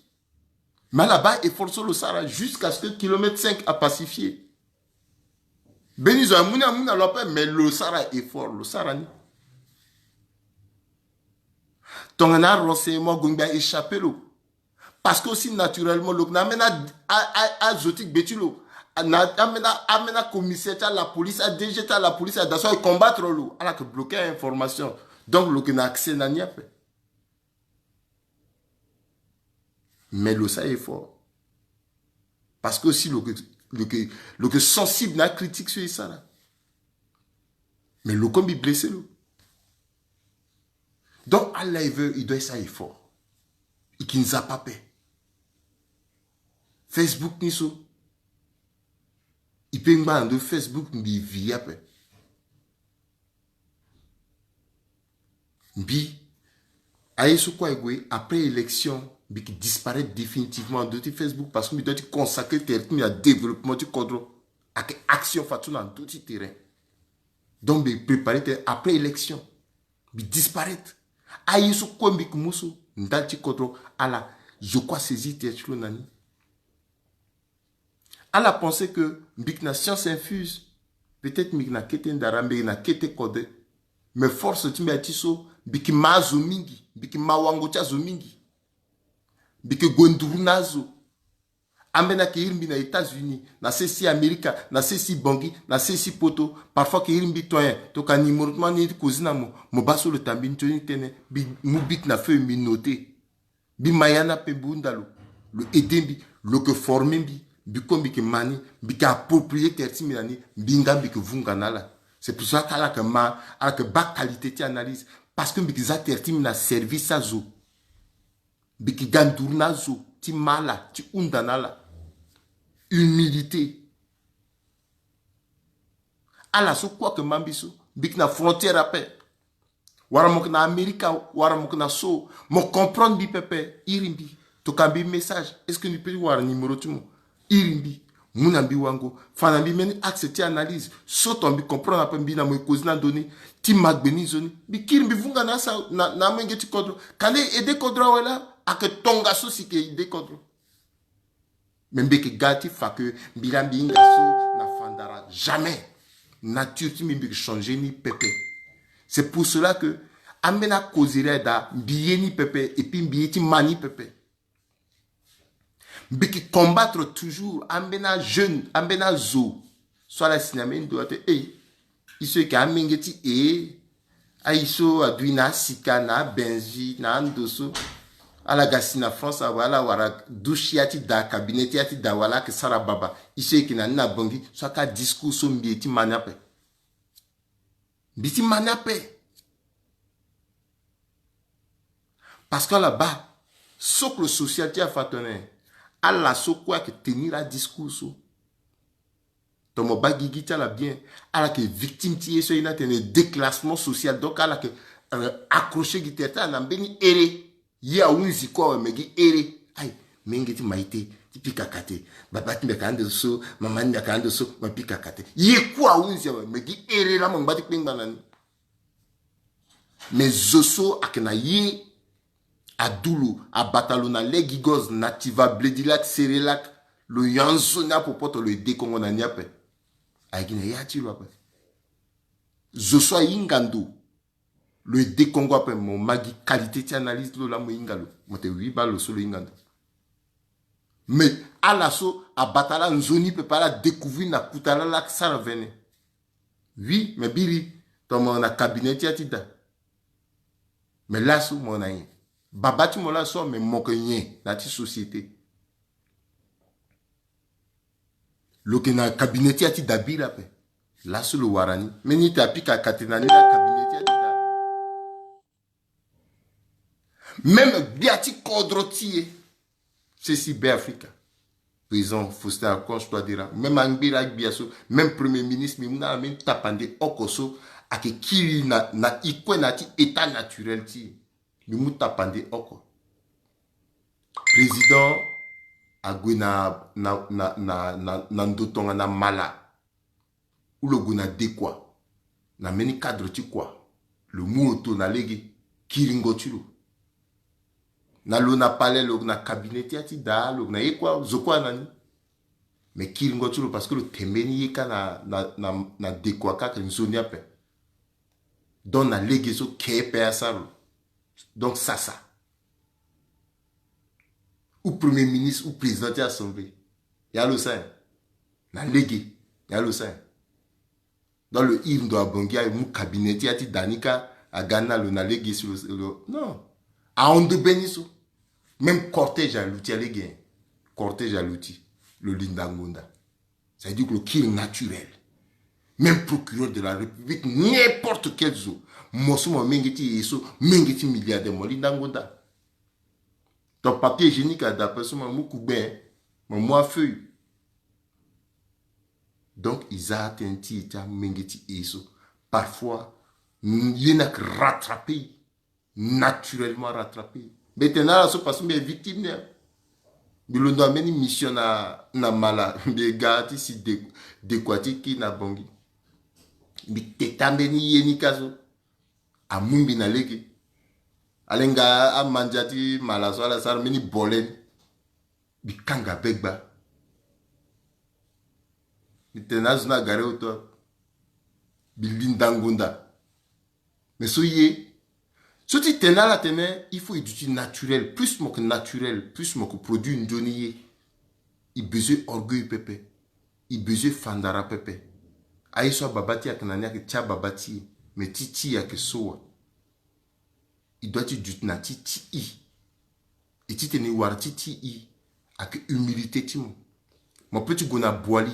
Mais ala baa effort so lo sara jusqu'à ce que kilomètre cinq apacifié. Mbeni zo amu ni amu na lo ape, mais lo sara effort, lo sara ni. Tongana arenseignement ague ngbe a échappé lo. Parce que aussi naturellement lo yeke na ambeni a, a, a, azo ti gbe ti lo. Na ambeni a, ambeni acommissaire ti ala police, a-DG ti ala police, ada so aye combattre lo, ala yeke bloquer a-information. Donc lo yeke na accès na ni ape. Mais lo sara effort. Parce que aussi lo yeke, lo yeke, lo yeke sensible na critique so e sara. Mais lo kue mbi blessé lo. Donc ala e veut, e doit e sara effort. E yeke nzapa ape. Facebook ni so, e peut ngba na ndö ti Facebook, mbi vi ape. Mbi, aye so kue aye gue, après élection, mbi yeke disparaître définitivement na ndö ti Facebook parce que mbi doit ti consacrer tere ti mbi na développement ti kodro. Ayeke action fadeso na ndö ti terrain. Donc mbi préparer tere après élection, mbi disparaître. Aye so kue mbi yeke mu so ndali ti kodro, ala zo kue asaisir tere ti lo na ni. Ala pensé que mbi yeke na science infuse. Peut-être mbi yeke na kete ndara, mbi yeke na kete kode. Mais force ti mbi aye ti so, mbi yeke ma azo mingi, mbi yeke ma wango ti azo mingi. Mbi yeke gue nduru na azo. Ambeni ayeke iri mbi na États-Unis, na sese ti Amerika, na sese ti Bangui, na sese ti poto. Parfois ayeke iri mbi, to nyen, tongana numéro ti mo ani ti kozi na mo, mo baa so lo tambini nzoni tënë, mbi mu bic na feuille, mbi noter. Mbi ma ya ni ape, mbi hunda lo. Lo aide mbi, lo yeke forme mbi, mbi kue mbi yeke ma ni, mbi yeke approprier terre ti mbi na ni, mbi nga mbi yeke vunga na ala. C'est pour ça que ala yeke ma, ala yeke baa qualité ti analyse. Parce que mbi yeke za terre ti mbi na service ti azo. Mbi yeke ga nduru na azo ti ma ala, ti hunda na ala. Humilité. Ala so kue ayeke ma mbi so, mbi yeke na frontière ape. Wala mo yeke na Amerika, wala mo yeke na so, mo comprendre mbi pepe, iri mbi. Toka mbi message, est-ce que mbi peut wara numéro ti mo? Iri mbi, mu na mbi wango, fa na mbi mbeni axe ti analyse. So tongana mbi comprendre ape, mbi na mo e causer na ndo ni, ti ma gbe ni nzoni. Mbi kiri mbi vunga na asa, na, na amolenge ti kodro. Kanda e aide kodro awe laa, ayeke tongaso si e ke aide kodro. Me mbi yeke ga ti fa ke mbi laa mbi hinga so na fandara. Jamais. Nature ti mbi, mbi yeke changer ni pepe. C'est pour cela que ambeni akauserie aye daa, mbi ye ni pepe, et puis mbi ye ti ma ni pepe. Mbi yeke combattre toujours ambeni ajeune, ambeni azo so ala si na mbeni ndo ate, eh, e so e yeke amenge ti e, aye so adui na asika, na abenzi, na ando so. Ala ga si na France awe, ala wara douche ya ti da, cabinet ti ya ti da, wala ayeke sara baba. E so e yeke na ni na Bangui so, aka discours so mbi ye ti ma ni ape. Mbi ye ti ma ni ape. Parce que ala baa, socle social ti afa tene, ala so kue ayeke tenir adiscours so. Tongana mo baa gigi ti ala bien, ala yeke victime ti ye so aye ni atene déclassement social. Donc ala yeke, euh, accrocher gi tere ti ala na mbeni here. Ye ahunzi kue awe, me gi here. Aye, menge ti Maïté ti pika kate. Baba ti mbi ayeke na ndo so, mama ti mbi ayeke na ndo so, me pika kate. Ye kue ahunzi awe, me gi here laa mo ngba ti kpengba na ni. Me zo so ayeke na ye adu lo, abata lo na lege goz, Nativa, Bledilak, Cerelac, lo nyon nzoni apopoto, lo aide kongo na ni ape. Aye gi na ya ti lo ape. Zo so ahinga ndo, lo aide kongo ape. Mo ma gi qualité ti analyse ti lo laa mo hinga lo. Mo tene oui, baa lo so lo hinga ndo. Mais ala so abata laa nzoni pepe, ala découvrir na kuta laa, ala sara vene. Oui, me biri, tongana mo na cabinet ti ya ti da. Mais laso mo na nyen? Baba ti mo laso, mais mo yeke nyen na ya ti société? Lo yeke na cabinet ti ya ti da biri ape. Laso lo wara ni. Mbeni ita apika kate na ni na cabinet ti ya ti da. Même gbia ti kodro ti e, sesi Be Afrika, président Faustin Archange Touadéra, même angbiri agbia so, même premier ministre, mbi mu na ala mbeni tapande oko so ayeke kiri na, na e kue na ya ti état naturel ti e. Mbi mu tapande oko. Président ague na, na, na, na, na, na ndo tongana mala. Ou lo gue na dekua, na mbeni cadre ti kua, lo mu oto na lege, kiringo ti lo. Na lo na palais, lo na cabinet ti ya ti da, lo na ye kua, zo kua na ni. Mais kiringo ti lo, parce que lo tene mbeni ye kâ na, na, na, na dekua kâ, ayeke nzoni ape. Donc na lege so ke pe asara lo. Donc sasa. Ou premier ministre ou président ti assemblée. Ya lo sara nyen? Na lege. Ya lo sara nyen? Donc lo iri ndo abongi aye mu cabinet ti ya ti da ni kâ, aga ni na lo na lege si lo, lo, non. Ahon ndo be ni so. Même cortège aluti alege, hein. Cortège aluti. Lo linda ngonda. Ça veut dire que lo kiri naturel. Même procureur de la République, n'importe quel zo. Mo so mo menge ti e so, menge ti milliardaire, mo linda ngonda. Ton papier hygiénique adapté so, mo mu kugbe, mo mu afeuille. Donc e za atënë ti e ti amenge ti e so. Parfois ye ni ayeke rattraper, naturellement rattraper. Mbi tene na ala so parce que mbi ye victime ni. Mbi londo na mbeni mission na, na mala, mbi ga ti si de, dekua ti ki na Bangui. Mbi teta mbeni ye ni kâ so. Amu mbi na lege. Alenga amandia ti mala so ala sara mbeni bole ni. Mbi kanga be gba. Mbi tene na azo ni agare oto. Mbi linda ngonda. Mais so ye, so ti tene na ala tene, il faut e duti naturel. Plus mo yeke naturel, plus mo yeke produit nzoni ye. E bezoin orgueil pepe. E bezoin fandara pepe. Aye so ababa ti e ayeke na ni ayeke ti ababa ti e. Mais ti ti e ayeke so wa. E doit ti duti na ti ti e. E titene e wara ti ti e, ayeke humilité ti mo. Mo peut ti gue na Boali,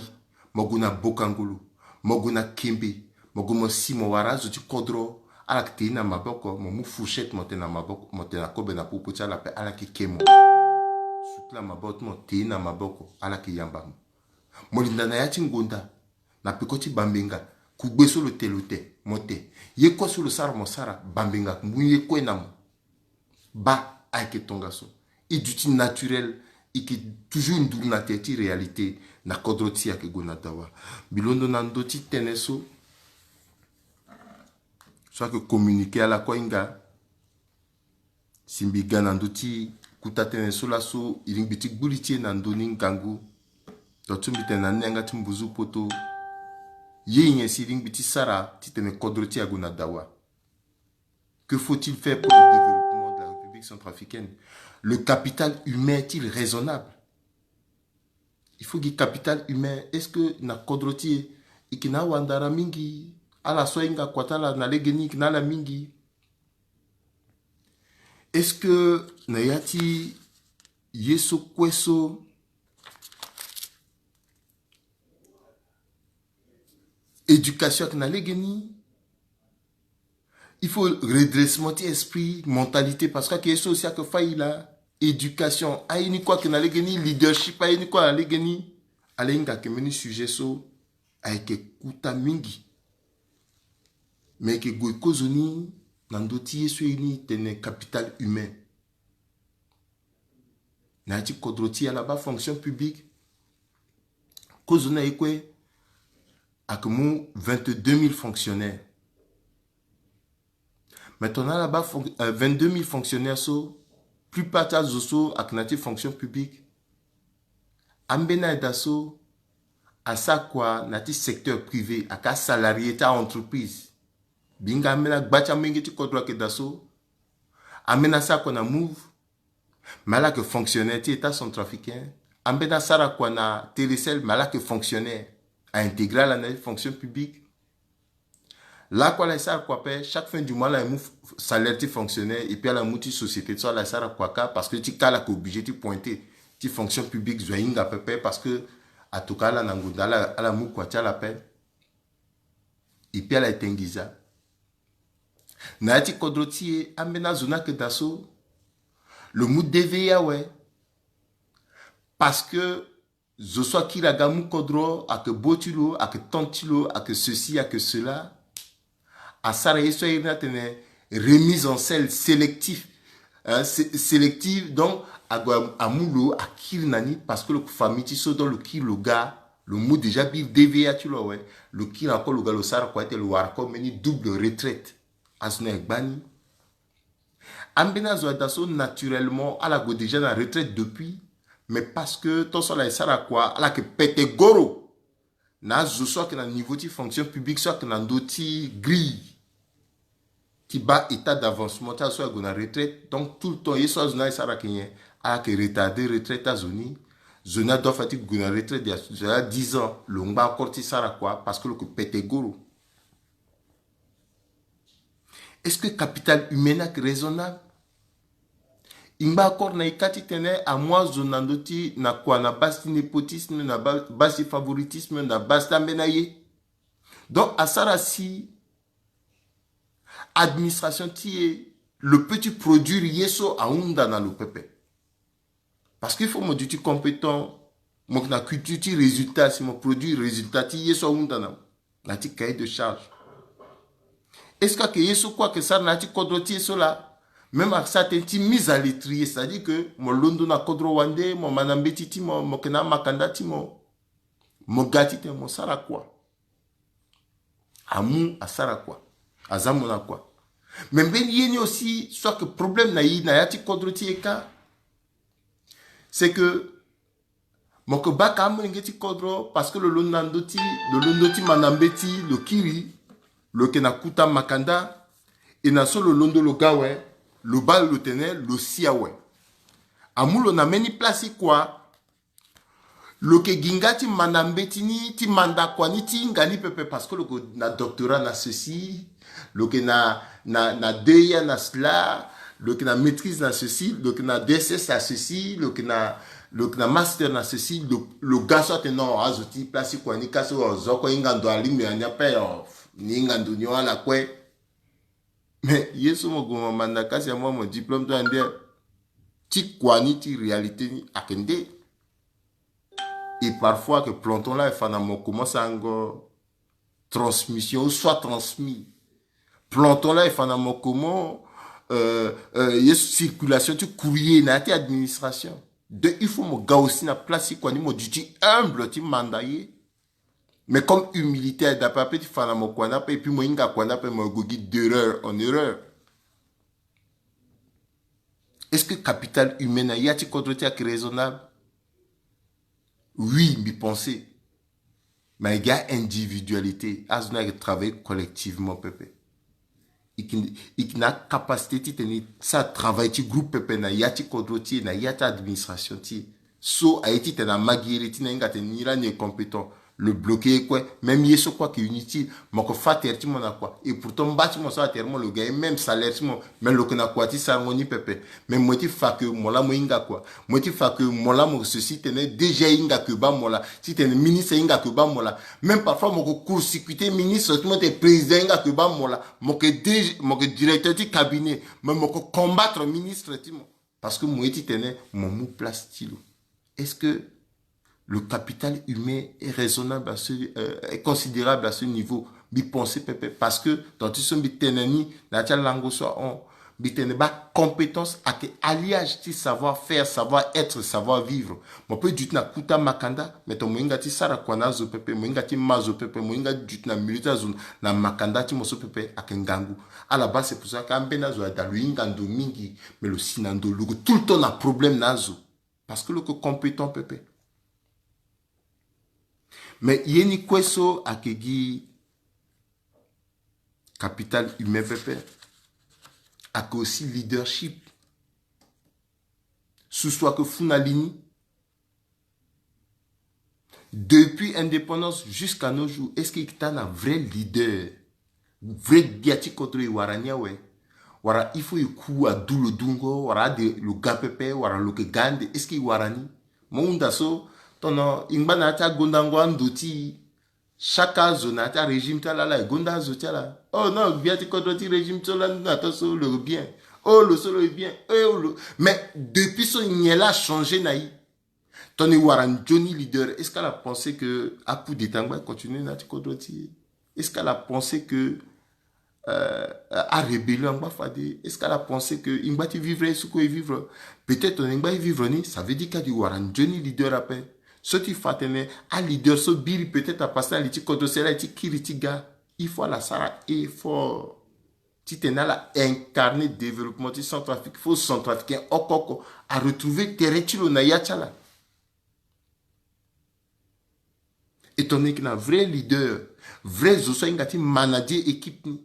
mo gue na Bokangolo, mo gue na Kembe, mo gue mo si mo wara azo ti kodro, ala yeke te ni na maboko, mo mu fourchette mo tene na maboko, mo tene na kobe na popo ti ala ape, ala yeke ke mo. Sutula maboko ti mo, te ni na maboko, ala yeke yamba mo. Mo linda na ya ti ngonda, na peko ti bambenga, kugbe so lo te lo te, mo te. Ye kue so lo sara mo sara, bambenga mu ye kue na mo. Baa, ayeke tongaso. E duti naturel, e yeke toujours nduru na tere ti réalité, na kodro ti e ayeke gue na dawa. Mbi londo na ndö ti tënë so, so ayeke communiqué ala kue ahinga. Si mbi ga na ndö ti kuta tënë so laso, e lingbi ti gbu li ti e na ndö ni ngangu. Tongaso mbi tene na ni yanga ti mbuzu poto. Ye nyen si e lingbi ti sara titene kodro ti e ague na dawa? Que faut-il faire pour le développement de la République centrafricaine? Le capital humain est-il raisonnable? Il faut gi capital humain. Est-ce que na kodro ti e, e yeke na awandara mingi? Ala so ahinga kua ti ala na legeni, e yeke na ala mingi? Est-ce que na ya ti ye so kue so, éducation ayeke na legeni? Il faut redressement ti esprit, mentalité, parce que ayeke ye so aussi ayeke fai laa. Éducation, aye ni kue ayeke na legeni, leadership, aye ni kue na legeni. Ala hinga ayeke mbeni sujet so ayeke kuta mingi. Me e yeke gue kozoni na ndö ti ye so e ni tene capital humain. Na ya ti kodro ti e, ala baa fonction publique, kozoni na ye kue, ayeke mu vingt-deux mille fonctionnaires. Maintenant, ala baa fon-, euh, vingt-deux mille fonctionnaires so, plupart ti azo so ayeke na ya ti fonction publique, ambeni aye daa so asara kua na ya ti secteur privé, ayeke asalarié ti a-entreprise. Mbi hinga ambeni agba ti amolenge ti kodro ayeke daa so, ambeni asara kua na Moov, mais ala yeke fonctionnaire ti État centrafricain. Ambeni asara kua na Télécel, mais ala yeke fonctionnaire. A intégré ala na fonction publique. Lakue ala e sara kua ape, chaque fin du mois ala e mu f-, salaire ti fonctionnaire, et puis ala mu ti société so ala e sara kua kâ, parce que ti kâ ala yeke obligé ti pointer ti fonction publique zo ahinga pepe, parce que atoka ala na ngonda, ala, ala mu kua ti ala ape. Et puis ala e te nginza. Na ya ti kodro ti e, ambeni azo ni ayeke daa so, lo mu D V A awe. Parce que zo so akiri aga amu kodro, ayeke bo ti lo, ayeke tante ti lo, ayeke ceci, ayeke cela. Asara ye so a iri ni atene remise en selle sélectif, hein, sé-, sélective. Donc ague amu lo, akiri na ni parce que lo famille ti so, donc lo kiri lo ga, lo mu déjà biri D V A ti lo awe. Lo kiri encore lo ga, lo sara kua ti tene lo wara encore mbeni double retraite. Azo ni aye gbani. Ambeni azo aye daa so, naturellement ala gue déjà na retraite depuis. Mais parce que tant so ala ye sara kua, ala yeke pete goro na azo so ayeke na niveau ti fonction publique, so ayeke na ndö ti grille ti baa état d'avancement ti azo so aye gue na retraite. Donc tout le temps ye so azo ni aye sara ayeke nyen? Ala yeke retarder retraite ti azo ni. Zo ni adoit fade ti gue na retraite ya, ya dix ans, lo ngba encore ti sara kua parce que lo yeke pete goro. Est-ce que capital humain ni ayeke raisonnable? E ngba encore na e kâ ti tene amu azo na ndö ti, na kua, na base ti népotisme, na ba-, base ti favoritisme, na base ti ambeni aye. Donc asara si administration ti e, lo peut ti produire ye so ahunda na lo pepe. Parce qu'il faut mo duti compétent, mo yeke na culture ti résultat, si mo produire résultat ti ye so ahunda na mo, na ya ti cahier de charge. Est-ce que ayeke ye so kue ayeke sara na ya ti kodro ti e so laa? Même ayeke sara tënë ti mise à l'étrier, c'est-à-dire que mo londo na kodro wande, mo mä na mbeti ti mo, mo yeke na amakanda ti mo, mo ga titene mo sara kua. Amu asara kua, aza mo na kua. Mais mbeni ye ni aussi so ayeke problème na e na ya ti kodro ti e kâ, c'est que mo yeke baka amolenge ti kodro parce que lo londo na ndö ti, lo londo ti mä na mbeti, lo kiri, lo yeke na kuta makanda, e na so lo londo lo ga awe, lo baa lo tene lo si awe. Amu lo na mbeni place ti kua, lo yeke gi nga ti mä na mbeti ni, ti manda kua ni, ti hinga ni pepe, parce que lo yeke na doctorat na ceci, lo yeke na, na, na D E A na cela, lo yeke na maîtrise na ceci, lo yeke na D S S na ceci, lo yeke na, Lo yeke na master na ceci, lo, lo ga so atene non, azo ti place ti kua ni ka so, zo oko ahinga ndo alingbi na ni ape, oh, ni hinga ndo ni wala kue. Mais ye so mo gue mo manda kasi ya mo, mo diplôme ti ande ti kua ni ti réalité ni ayeke nde. Et parfois ayeke planton la e fa na mo comment sango transmission ou soit transmis. Planton la e fa na mo comment, euh, euh, ye circulation ti courrier na ya ti administration. Donc il faut mo ga aussi na place ti kua ni, mo duti humble ti manda ye. Mais comme humilité aye daa ape, ape ti fa na mo kua ni ape, et puis mo hinga kua ni ape, mo gue gi d'erreur en erreur. Est-ce que capital humain na ya ti kodro ti e ayeke raisonnable? Oui, mbi pense. Mais e ga individualité, azo ni ayeke travailler collectivement pepe. E yeke, e yeke na capacité titene e sara travail ti groupe pepe na ya ti kodro ti e, na ya ti administration ti e. So aye titene ama gi iri ti ni, ahinga atene ni laa ni est compétent. Lo bloqué ye kue. Même ye so kue ayeke inutile. Mo yeke fâ tere ti mo na kua. Et pourtant mba ti mo so atere mo, lo gagne même salaire ti mo. Mais lo yeke na kua ti sarango ni pepe. Mais mo ye ti fa ke mo laa mo hinga kua. Mo ye ti fa ke mo laa mo yeke ceci titene D G ahinga ke baa mo laa. Titene ministre ahinga ke baa mo laa. Même parfois mo yeke court-circuiter ministre ti mo, titene président ahinga ke baa mo laa. Mo yeke D G, mo yeke directeur ti cabinet. Mais mo yeke combattre ministre ti mo. Parce que mo ye titene mo mu place ti lo. Est-ce que le capital humain est raisonnable à ce, euh, est considérable à ce niveau? Mbi pense pepe, parce que dans ti so mbi tene ni na ya ti alango so ahon, mbi tene baa compétence ayeke alliage ti savoir faire, savoir être, savoir vivre. Mo peut duti na kota makanda, mais tongana mo hinga ti sara kua na azo pepe, mo hinga ti mä zo pepe, mo hinga ti duti na milieu ti azo na makanda ti mo so pepe ayeke ngangu. Ala baa, c'est pour ça que ambeni azo aye daa lo hinga ndo mingi, mais lo si na ndo, lo yeke tout le temps na problème na azo. Parce que lo yeke compétent pepe. Mais ye ni kue so ayeke gi capital humain pepe, ayeke aussi leadership. Susu ayeke fou na li ni. Depuis indépendance jusqu'à nos jours, est-ce que e yeke tara na vrai leader? Vrai gbia ti kodro e wara ni awe? Wala il faut e ku adu lo dungo, wala ade lo ga pepe, wala lo yeke ga ande? Est-ce que e wara ni? Mo hunda so, tongana e ngba na ya ti agondango ando ti e, chaque azo na ya ti arégime ti ala, ala e gonda azo ti ala. Oh non, gbia ti kodro ti régime so lani na taa so lo bien. Oh lo so lo e bien. Eh, oh lo. Mais depuis so nyen laa achangé na e? Tongana e wara nzoni leader, est-ce que ala pense que acoup d'état angba e continuer na ya ti kodro ti e? Est-ce que ala pense que, euh, arébellion angba fade? Est-ce que ala pense que e ngba ti vivre ye so kue e vivre? Peut-être tongana e ngba e vivre ni, ça veut dire que ade e wara nzoni leader ape. So ti fa atene aleader so biri peut-être apassé na li ti kodro si ala ye ti kiri ti ga. Il faut ala sara effort titene ala incarner développement ti Centrafrique. Faut Centrafricain oko oko aretrouver tere ti lo na ya ti ala. E tongana e yeke na vrai leader, vrai zo so ahinga ti manager équipe ni,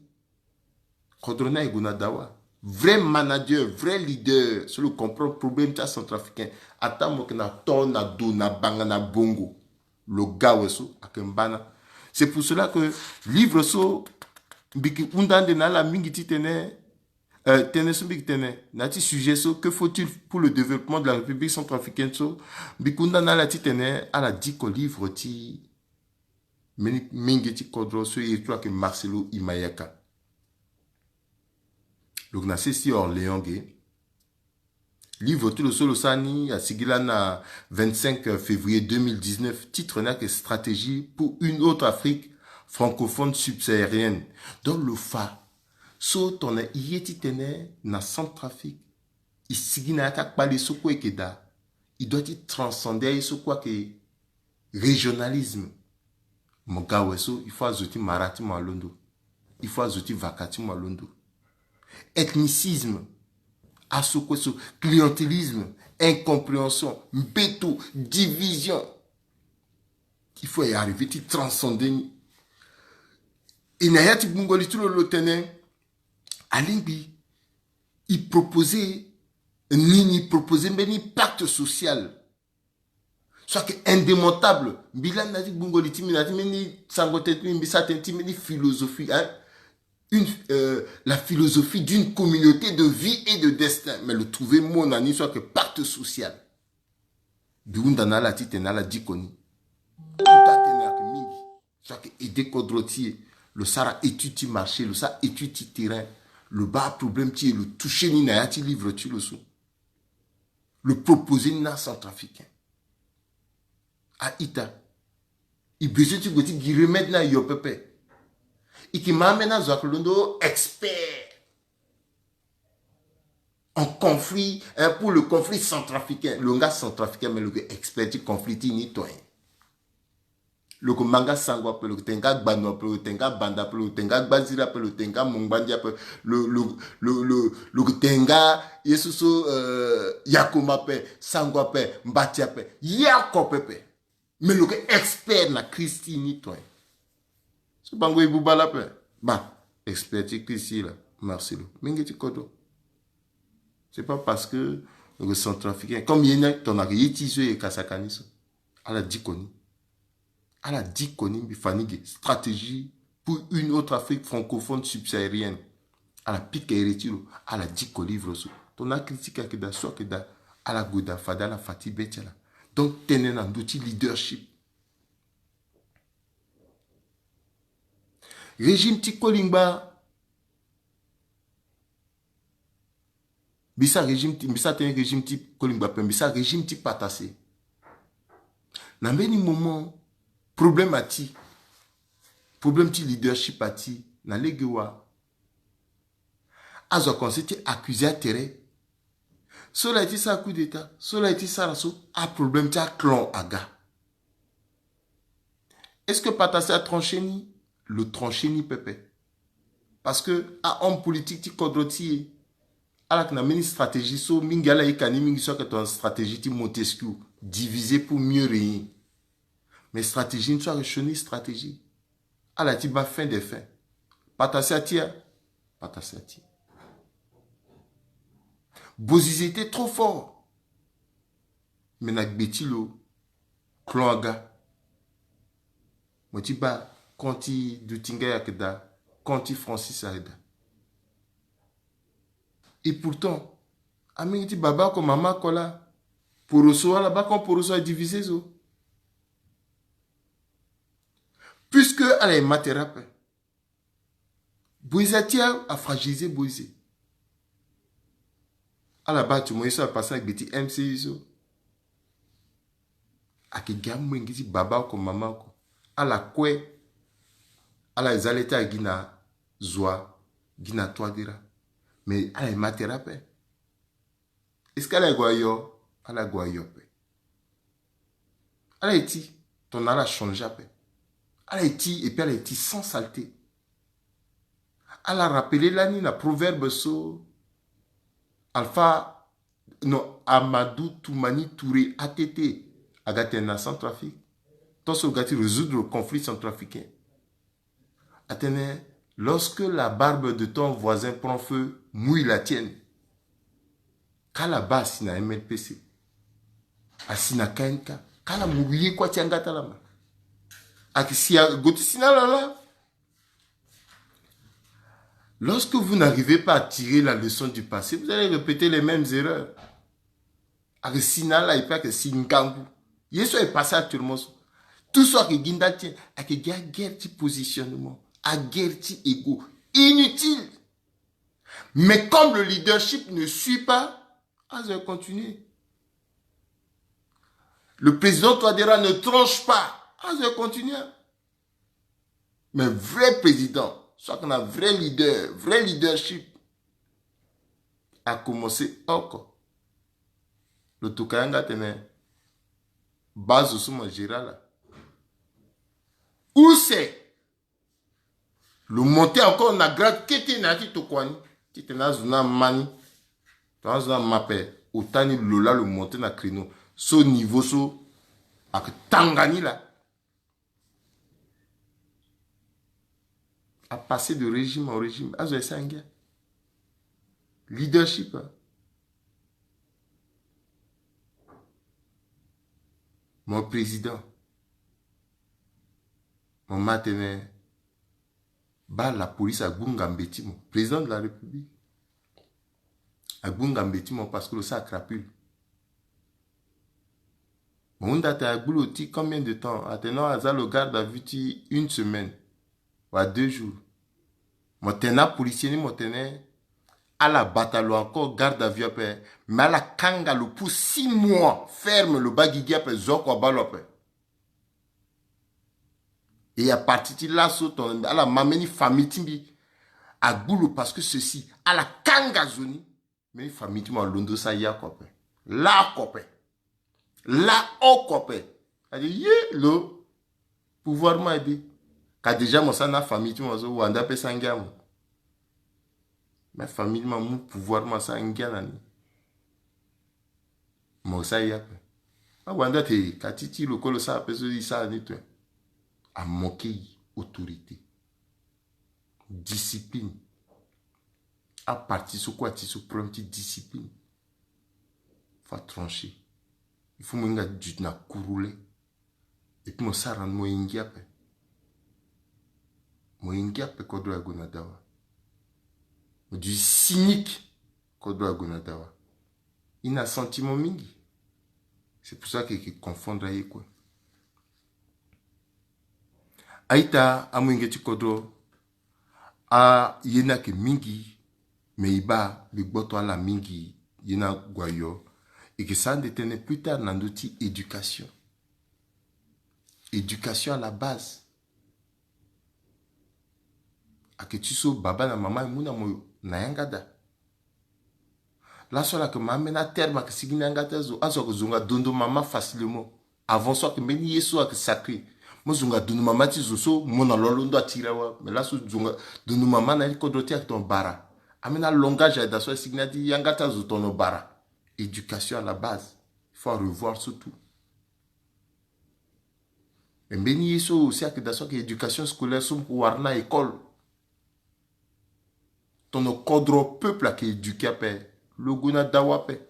kodro ni aye gue na dawa. Vrai manager, vrai leader so lo comprendre problème ti aCentrafricain. Ata mo yeke na to, na do, na banga, na bongo, lo ga awe so ayeke mbana. C'est pour cela que livre so mbi yeke hunda ande na ala mingi titene, euh, tënë so mbi yeke tene na ya ti sujet so, que faut-il pour le développement de la République centrafricaine so, mbi yeke hunda na ala titene ala diko livre ti mbeni mingi ti kodro so iri ti lo ayeke Marcelo Imayaka. Lo yeke na sese ti Orléans ge. Livre ti lo so lo sara ni asigi lani na vingt-cinq février deux mille dix-neuf. Titre ni ayeke Stratégie pour une autre Afrique francophone subsaharienne. Donc lo fa so tongana e ye titene na Centrafrique, e sigi na ya ti akpale so kue e yeke daa, e doit ti transcender aye so kue ayeke régionalisme. Mo ga awe so, il faut azo ti mara ti mo alondo. Il faut azo ti vaka ti mo alondo. Ethnicisme, aso kue so, clientélisme, incompréhension, mbeto, division. Il faut e arriver ti transcender ni. E na ya ti gbungo li ti lo, lo tene alingbi e proposer nini? E proposer mbeni pacte social so ayeke indémontable. Mbi lani na ya ti gbungo li ti mbi, na ya ti mbeni sango tënë ti mbi, mbi sara tënë ti mbeni philosophie, hein? Une, euh, la philosophie d'une communauté de vie et de destin. Mais lo trouver mo na ni so ayeke pacte social. Mbi hunda na ala titene ala diko ni. Kota tënë ayeke mingi. So ayeke aidé kodro ti e. Lo sara étude ti marché, lo sara étude ti terrain. Lo baa problème ti e, lo touché ni na ya ti livre ti lo so. Lo proposé ni na acentrafricain. A-ita. E besoin ti gue ti gi remède ni ayo pepe. E yeke ma ambeni azo ayeke londo expert en conflit, hein, pour le conflit centrafricain. Lo nga centrafricain, mais lo yeke expert ti conflit ti ni to, hein. Lo yeke ma nga Sango ape, lo yeke tene nga Gbano ape, lo yeke tene nga Banda ape, lo yeke tene nga Gbaziri ape, lo yeke tene nga Mongbandi ape, lo, lo, lo, lo, lo yeke tene nga ye so so, euh, Yakoma ape, Sango ape, Mbati ape, ye oko pepe. Mais lo yeke expert na crise ti ni to, hein. So bango e buba la ape. Ba, expert ti crise ti la, Marcelo. Mingi ti kodro. C'est pas parce que lo yeke centrafricain. Comme ye ni tongana ayeke ye ti so e yeke asaka ni so. Ala diko ni. Ala diko ni, mbi fa ni ge. Stratégie pour une autre Afrique francophone subsaharienne. Ala pika ere ti lo, ala diko livre so. Tongana critique ayeke daa, so ayeke daa, ala gue daa fade ala fa ti be ti ala. Donc tënë na ndö ti leadership. Régime ti Kolingba. Mbi sara régime ti, mbi sara tënë régime ti Kolingba ape, mbi sara régime ti Patassé. Na mbeni moment, problème ati. Problème ti leadership ati na lege wa. Azo akomense ti accusé atere. So la ye ti sara coup d'état, so la ye ti sara so, aproblème ti aclan aga. Est-ce que Patassé atranché ni? Lo tranché ni pepe. Parce que ahomme politique ti kodro ti e, ala yeke na mbeni stratégie so mingi ala yeke ni mingi so ayeke tongana stratégie ti Montesquieu, diviser pour mieux régner. Mais stratégie ni so ayeke sioni stratégie. Ala ti baa fin des fins. Patassé atia. Patassé atia. Bozizé était trop fort. Mais na gbe ti lo, clan aga. Mo ti baa camp ti Dutinga ayeke daa, camp ti Francis ayeke daa. Et pourtant, amingi ti baba oko mama oko laa, poroso, ala baa camp poroso adivisé zo. Puisque ala ye ma tere ape. Bozizé atia afragiliser Bozizé. Ala baa ti mo ye so apasé na gbe ti M C U so. Ayeke gi amolenge ti baba oko mama oko. Ala kue. Ala za le ti ala gi na Zoa, gi na Touadéra. Mais ala ye ma tere ape. Est-ce que ala ye gue ayo? Ala gue ayo ape. Ala ye ti, tongana ala changé ape. Ala ye ti, et puis ala ye ti sans saleté. Ala rappelé lani na proverbe so Alpha, non, Amadou Toumani Touré A T T aga tene na Centrafrique. Tant so lo ga ti résoudre le conflit centrafricain. Atene, lorsque la barbe de ton voisin prend feu, mouille la tienne. Kala baa asi na M L P C. Asi na K N K. Kala mouiller kua ti yanga ti ala ma. Ayeke si ague ti si na ala laa. Lorsque vous n'arrivez pas à tirer la leçon du passé, vous allez répéter les mêmes erreurs. Ayeke si na ala, et puis ayeke si ngangu. Ye so ayeke passé actuellement so. Tout so ayeke gi nda ti e, ayeke gi aguerre ti positionnement, aguerre ti ego. Inutile. Mais comme le leadership ne suit pas, azo e continuer. Le président Touadéra ne tranche pas, azo e continuer. Mais vrai président, so ayeke na vrai leader, vrai leadership, akomense oko. Lo toka yanga atene, baa zo so mo gérer ala. Use lo monté encore na grade kete na ya ti tokua ni, titene azo ni ama ni. Tongana azo ni ama ape, ota ni lo laa lo monté na créneau. So niveau so ayeke tanga ni laa. A passer de régime en régime. Azo ese angia. Leadership, hein. Mon président. Mo ma tene, baa la police agbu ngambe ti mo. Président de la République. Agbu ngambe ti mo parce que lo sara crapule. Mo hunda atene agbu lo ti combien de temps? Atene non, aza lo garde à vue ti une semaine wala deux jours. Mo tene na policier ni, mo tene ala bata lo encore garde à vue ape, mais ala kanga lo pour six mois ferme, lo baa gigi ape, zo oko abaa lo ape. Et à partir ti laso ton ala ma mbeni famille ti mbi agbu lo parce que ceci, ala kanga zo ni. Mbeni famille ti mo alondo sara ye oko ape. Laa oko ape. Laa oko ape. Ade ye lo pouvoir ti mo ade. Ka déjà mo sara na famille ti mo so, wande ape sara ngia mo. Mais famille ti mo amu pouvoir ti mo asara ngia na ni. Mo sara ye ape. Awande ate ka ti ti lo kue lo sara ape so, e sara ni tue. Amoke e autorité. Discipline. Aparti so kue ati so problème ti discipline. Faut atrancher. Il faut mo hinga duti na kurule. Et puis mo sara ni, mo ye ngia ape. Mo ye ngia ape, kodro aye gue na dawa. Mo duti cynique, kodro aye gue na dawa. E na sentiment mingi. C'est pour ça que e confondre aye kue. A-ita, amolenge ti kodro, aye ni ayeke mingi, mais e baa mbi gboto ala mingi, ye ni ague ayo. E yeke sara nde tënë plus tard na ndö ti éducation. Éducation à la base. Ayeke ti so baba na mama e mu na mo na yanga daa. Laso ala yeke ma ambeni aterme ayeke sigi na yanga ti azo. Azo ayeke zonga dondo mama facilement. Avant so ayeke mbeni ye so ayeke sacré. Mo zonga dondo mama ti zo so, mo na lo alondo atiri awa. Mais laso zonga dondo mama na ya ti kodro ti e ayeke tongana bara. Ambeni alongage ayeke daa so asigi na ya ti yanga ti azo tongana bara. Éducation à la base. Il faut revoir so tout. Mais mbeni ye so aussi ayeke daa so ayeke éducation scolaire so mo wara na école. Tongana kodro peuple ayeke éduqué ape, lo gue na dawa ape.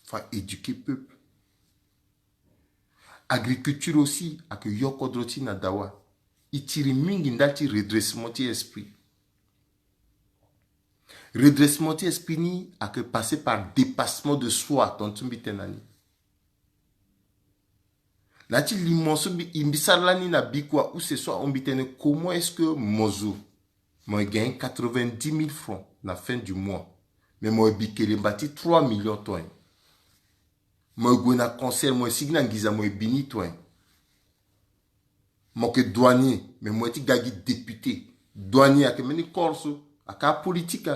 Faut éduquer peuple. Agriculture aussi ayeke yo kodro ti e na dawa. E tiri mingi ndali ti redressement ti esprit. Redressement ti esprit ni ayeke passé par dépassement de soi, tongana so mbi tene na ni. Na ya ti limo so mbi, mbi sara lani na bikua use so ahon mbi tene, comment est-ce que mo zo, mo gagné quatre-vingt-dix mille francs na fin du mois, mais mo bi kelemba ti trois millions ton. Mo gue na concert, mo sigi na nginza, mo bi ni ton. Mo yeke douanier, mais mo ye ti ga gi député. Douanier ayeke mbeni corps so ayeke apolitique.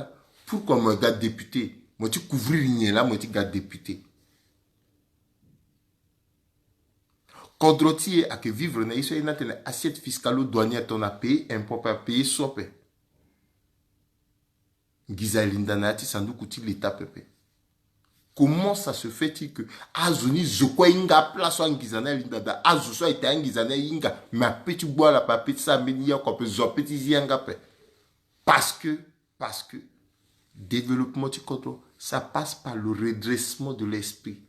Pourquoi mo ye ga député? Mo ye ti couvrir nyen laa mo ye ti ga député? Kodro ti e ayeke vivre na ye so aye ni atene assiette fiscale, douanier tongana apayer impôt ape, apayer so ape. Nginza alinda na ya ti sanduku ti leta pepe. Comment ça se fait-il que azo ni zo kue ahinga place so anginza ni alinda daa, azo so ayeke anginza ni ahinga, mais ape ti gbu ala ape, ape ti sara mbeni ya oko ape, zo ape ti zi yanga ape? Parce que, parce que développement ti kodro, ça passe par le redressement de l'esprit.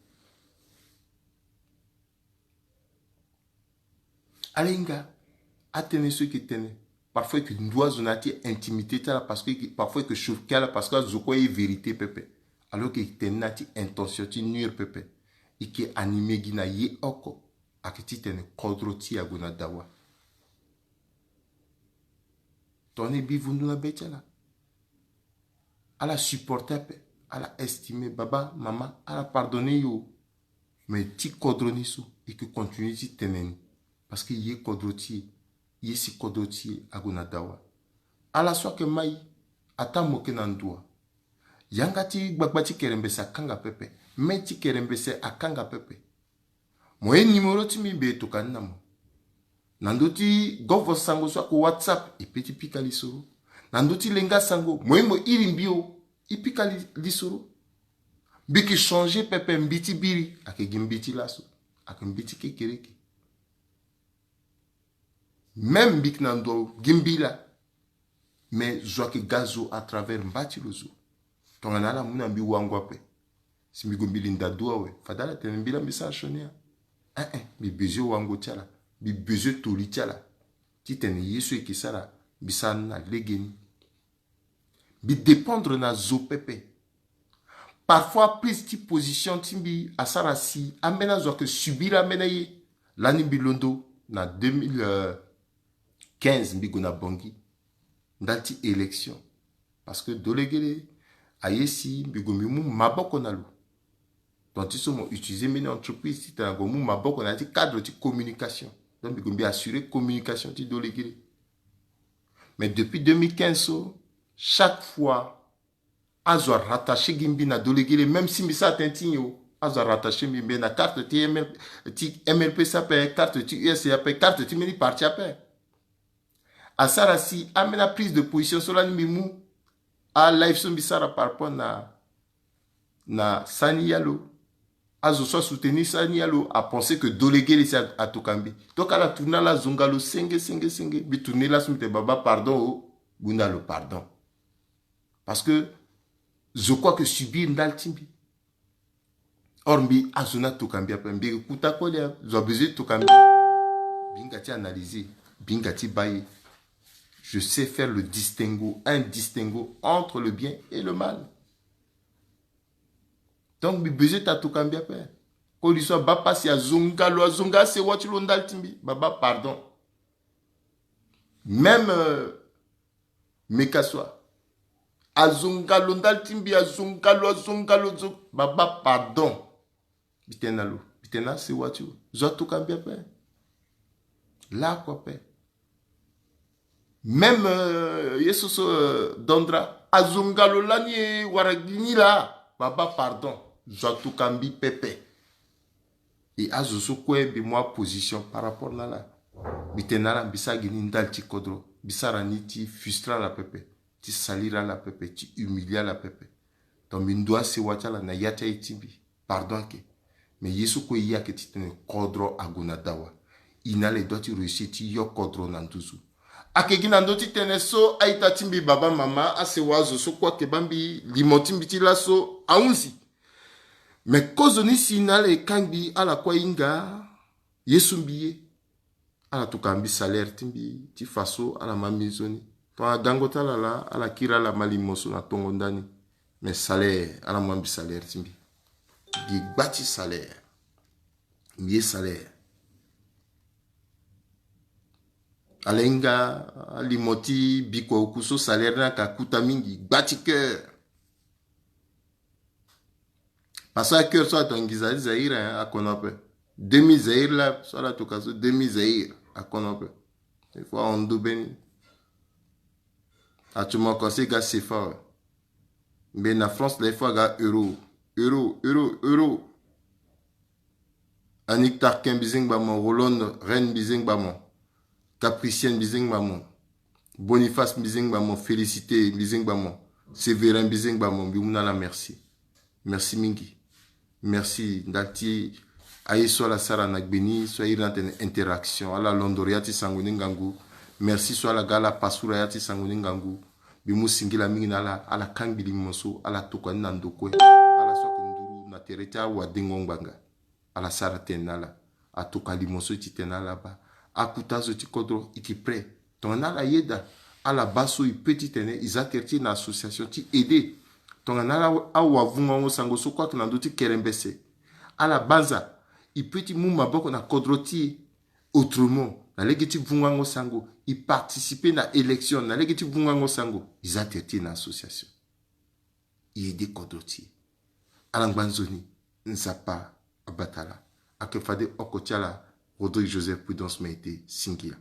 Ala hinga atënë so e yeke tene. Parfois e yeke ndu azo na ya ti intimité ti ala, parce que e yeke, parfois e yeke choquer ala, parce que azo kue aye vérité pepe. Alors que e yeke tene na ya ti intention ti nuire pepe. E yeke animé gi na ye oko, ayeke titene kodro ti e ague na dawa. Tongana e bi vundu na be ti ala, ala supporter ape, ala estimer, baba, mama, ala pardonner yo. Mais ti kodro ni so, e yeke continuer ti tene ni. Parce que e ye kodro ti e, e ye si kodro ti e ague na dawa. Ala so ayeke mai, ataa mo yeke na ndoa. Yanga ti gbagba ti kerembese akanga pepe. Mê ti kerembese akanga pepe. Mo ye numéro ti mbi, mbi ye tokua ni na mo. Na ndö ti govo sango so ayeke WhatsApp, e pe ti pika lisoro. Na ndö ti lenga sango, mo ye mo iri mbi o, e pika li-, lisoro. Mbi yeke changer pepe, mbi ti biri ayeke gi mbi ti laso, ayeke mbi ti kekereke. Même mbi yeke na ndo gi mbi laa. Mais zo ayeke ga zo à travers mba ti lo zo. Tongana ala mu na mbi wango ape, si mbi gue mbi linda du awe, fade ala tene mbi laa mbi sara sioni ya. Eh eh, mbi bezoin wango ti ala, mbi bezoin toli ti ala, titene ye so e yeke sara, mbi sara ni na legeni. Mbi dépendre na zo pepe. Parfois prise ti position ti mbi asara si ambeni azo ayeke subir ambeni aye. Lani mbi londo na deux mille quinze, mbi gue na Bangui ndali ti élection. Parce que dolegele aye si mbi gue mbi mu maboko na lo. Donc ti so mo utiliser mbeni entreprise titene ague mu maboko na ya ti cadre ti communication. Donc mbi gue mbi assurer communication ti dolegele. Mais depuis deux mille quinze so, chaque fois azo arattacher gi mbi na dolegele, même si mbi sara tënë ti nyon, azo arattacher mbi, mbi na carte ti ML, ti MLPC ape, carte ti USC ape, carte ti mbeni parti ape. Asara si ambeni aprise de position so lani mbi mu, alive so mbi sara par rapport na, na Sani Yalo, azo so asoutenir Sani Yalo apenser que dolegele si atuka mbi. Donc ala tourner ala zonga lo senge senge senge. Mbi tourner laso mbi tene baba pardon o, bunda lo pardon. Parce que zo kue ayeke subir ndali ti mbi. Or mbi azo ni atuka mbi ape, mbi yeke kuta kue lia, zo abesoin ti tuka mbi. Mbi hinga ti analyser, mbi hinga ti baa ye. Je sais faire le distinguo, un distinguo entre le bien et le mal. Donc mbi besoin ti atuka mbi ape. Koli so abaa pasi, azonga lo, azonga asewa ti lo ndali ti mbi, baba pardon. Même euh, Meka so, azonga lo ndali ti mbi, azonga lo, azonga lo, zo-, baba pardon. Mbi tene na lo, mbi tene na asewa ti lo, zo atuka mbi ape. Lakue ape. Même euh, ye so so euh, Dondra, azonga lo lani e, wara gi ni laa, baba pardon, zo atuka mbi pepe. E azo so kue mbi mu aposition par rapport na ala. Mbi tene na ala mbi sara gi ni ndali ti kodro, mbi sara ni ti frustrer ala pepe, ti salir ala pepe, ti humilier ala pepe. Donc mbi ndu asewa ti ala na ya ti aye ti mbi. Pardon ayeke. Mais ye so kue e ye ayeke titene kodro ague na dawa. E na ala e doit ti réussir ti yo kodro na nduzu. Ayeke gi na ndö ti tene so a-ita ti mbi, baba, mama, asewa, azo so kue ayeke baa mbi, limo ti mbi ti laso ahunzi. Mais kozoni si na ala e kangbi ala kue ahinga ye so mbi ye. Ala tuka mbi salaire ti mbi ti fa so ala ma mbi nzoni. Tongana gango ti ala laa, ala kiri ala ma limo so na tongo ndani. Mais salaire, ala ma mbi salaire ti mbi. Mbi gba ti salaire. Mbi ye salaire. Ala hinga alimo ti bikua oku so salaire ni ayeke akuta mingi, gba ti cœur. Parce que cœur so atonga gi Zaïre, hein, akono ape. Deux mille Zaïre la so ala tuka so, deux mille Zaïre akono ape. Il faut ahon ndo mbeni. Actuellement, quand c'est gars CFA, ouais. Mais na France là, il faut gars euro. Euro, euro, euro. Annick Tarquin, mbi zingba mo. Roland Rennes, mbi zingba mo. Capricienne, mbi zingba mo. Boniface, mbi zingba mo. Félicité, mbi zingba mo. Sévérin, mbi zingba mo. Mbi mu na ala merci. Merci mingi. Merci ndali ti aye so ala sara na gbe ni so a iri ni atene interaction. Ala londo ya ti sango ni ngangu. Merci so ala ga ala pasura ya ti sango ni ngangu. Mbi mu singila mingi na ala, ala kangbi limo so, ala tokua ni na ndo kue. Ala so ayeke nduru na tere ti awadengo ngbanga. Ala sara tënë na ala. Atoka limo so ti tene na ala baa. Akuta azo ti kodro e yeke prêt. Tongana ala yeda, ala baa so e peut ti tene e za tere ti e na association ti aider. Tongana ala awavungango sango so kue ayeke na ndö ti kerembese, ala banza, e peut ti mu maboko na kodro ti e. Autrement, na lege ti vungango sango, e participer na élection, na lege ti vungango sango, e za tere ti e na association. E aider kodro ti e. Ala ngba nzoni, Nzapa abata ala. Ayeke fade oko ti ala, Rodrigue Joseph Prudence Maite, singila.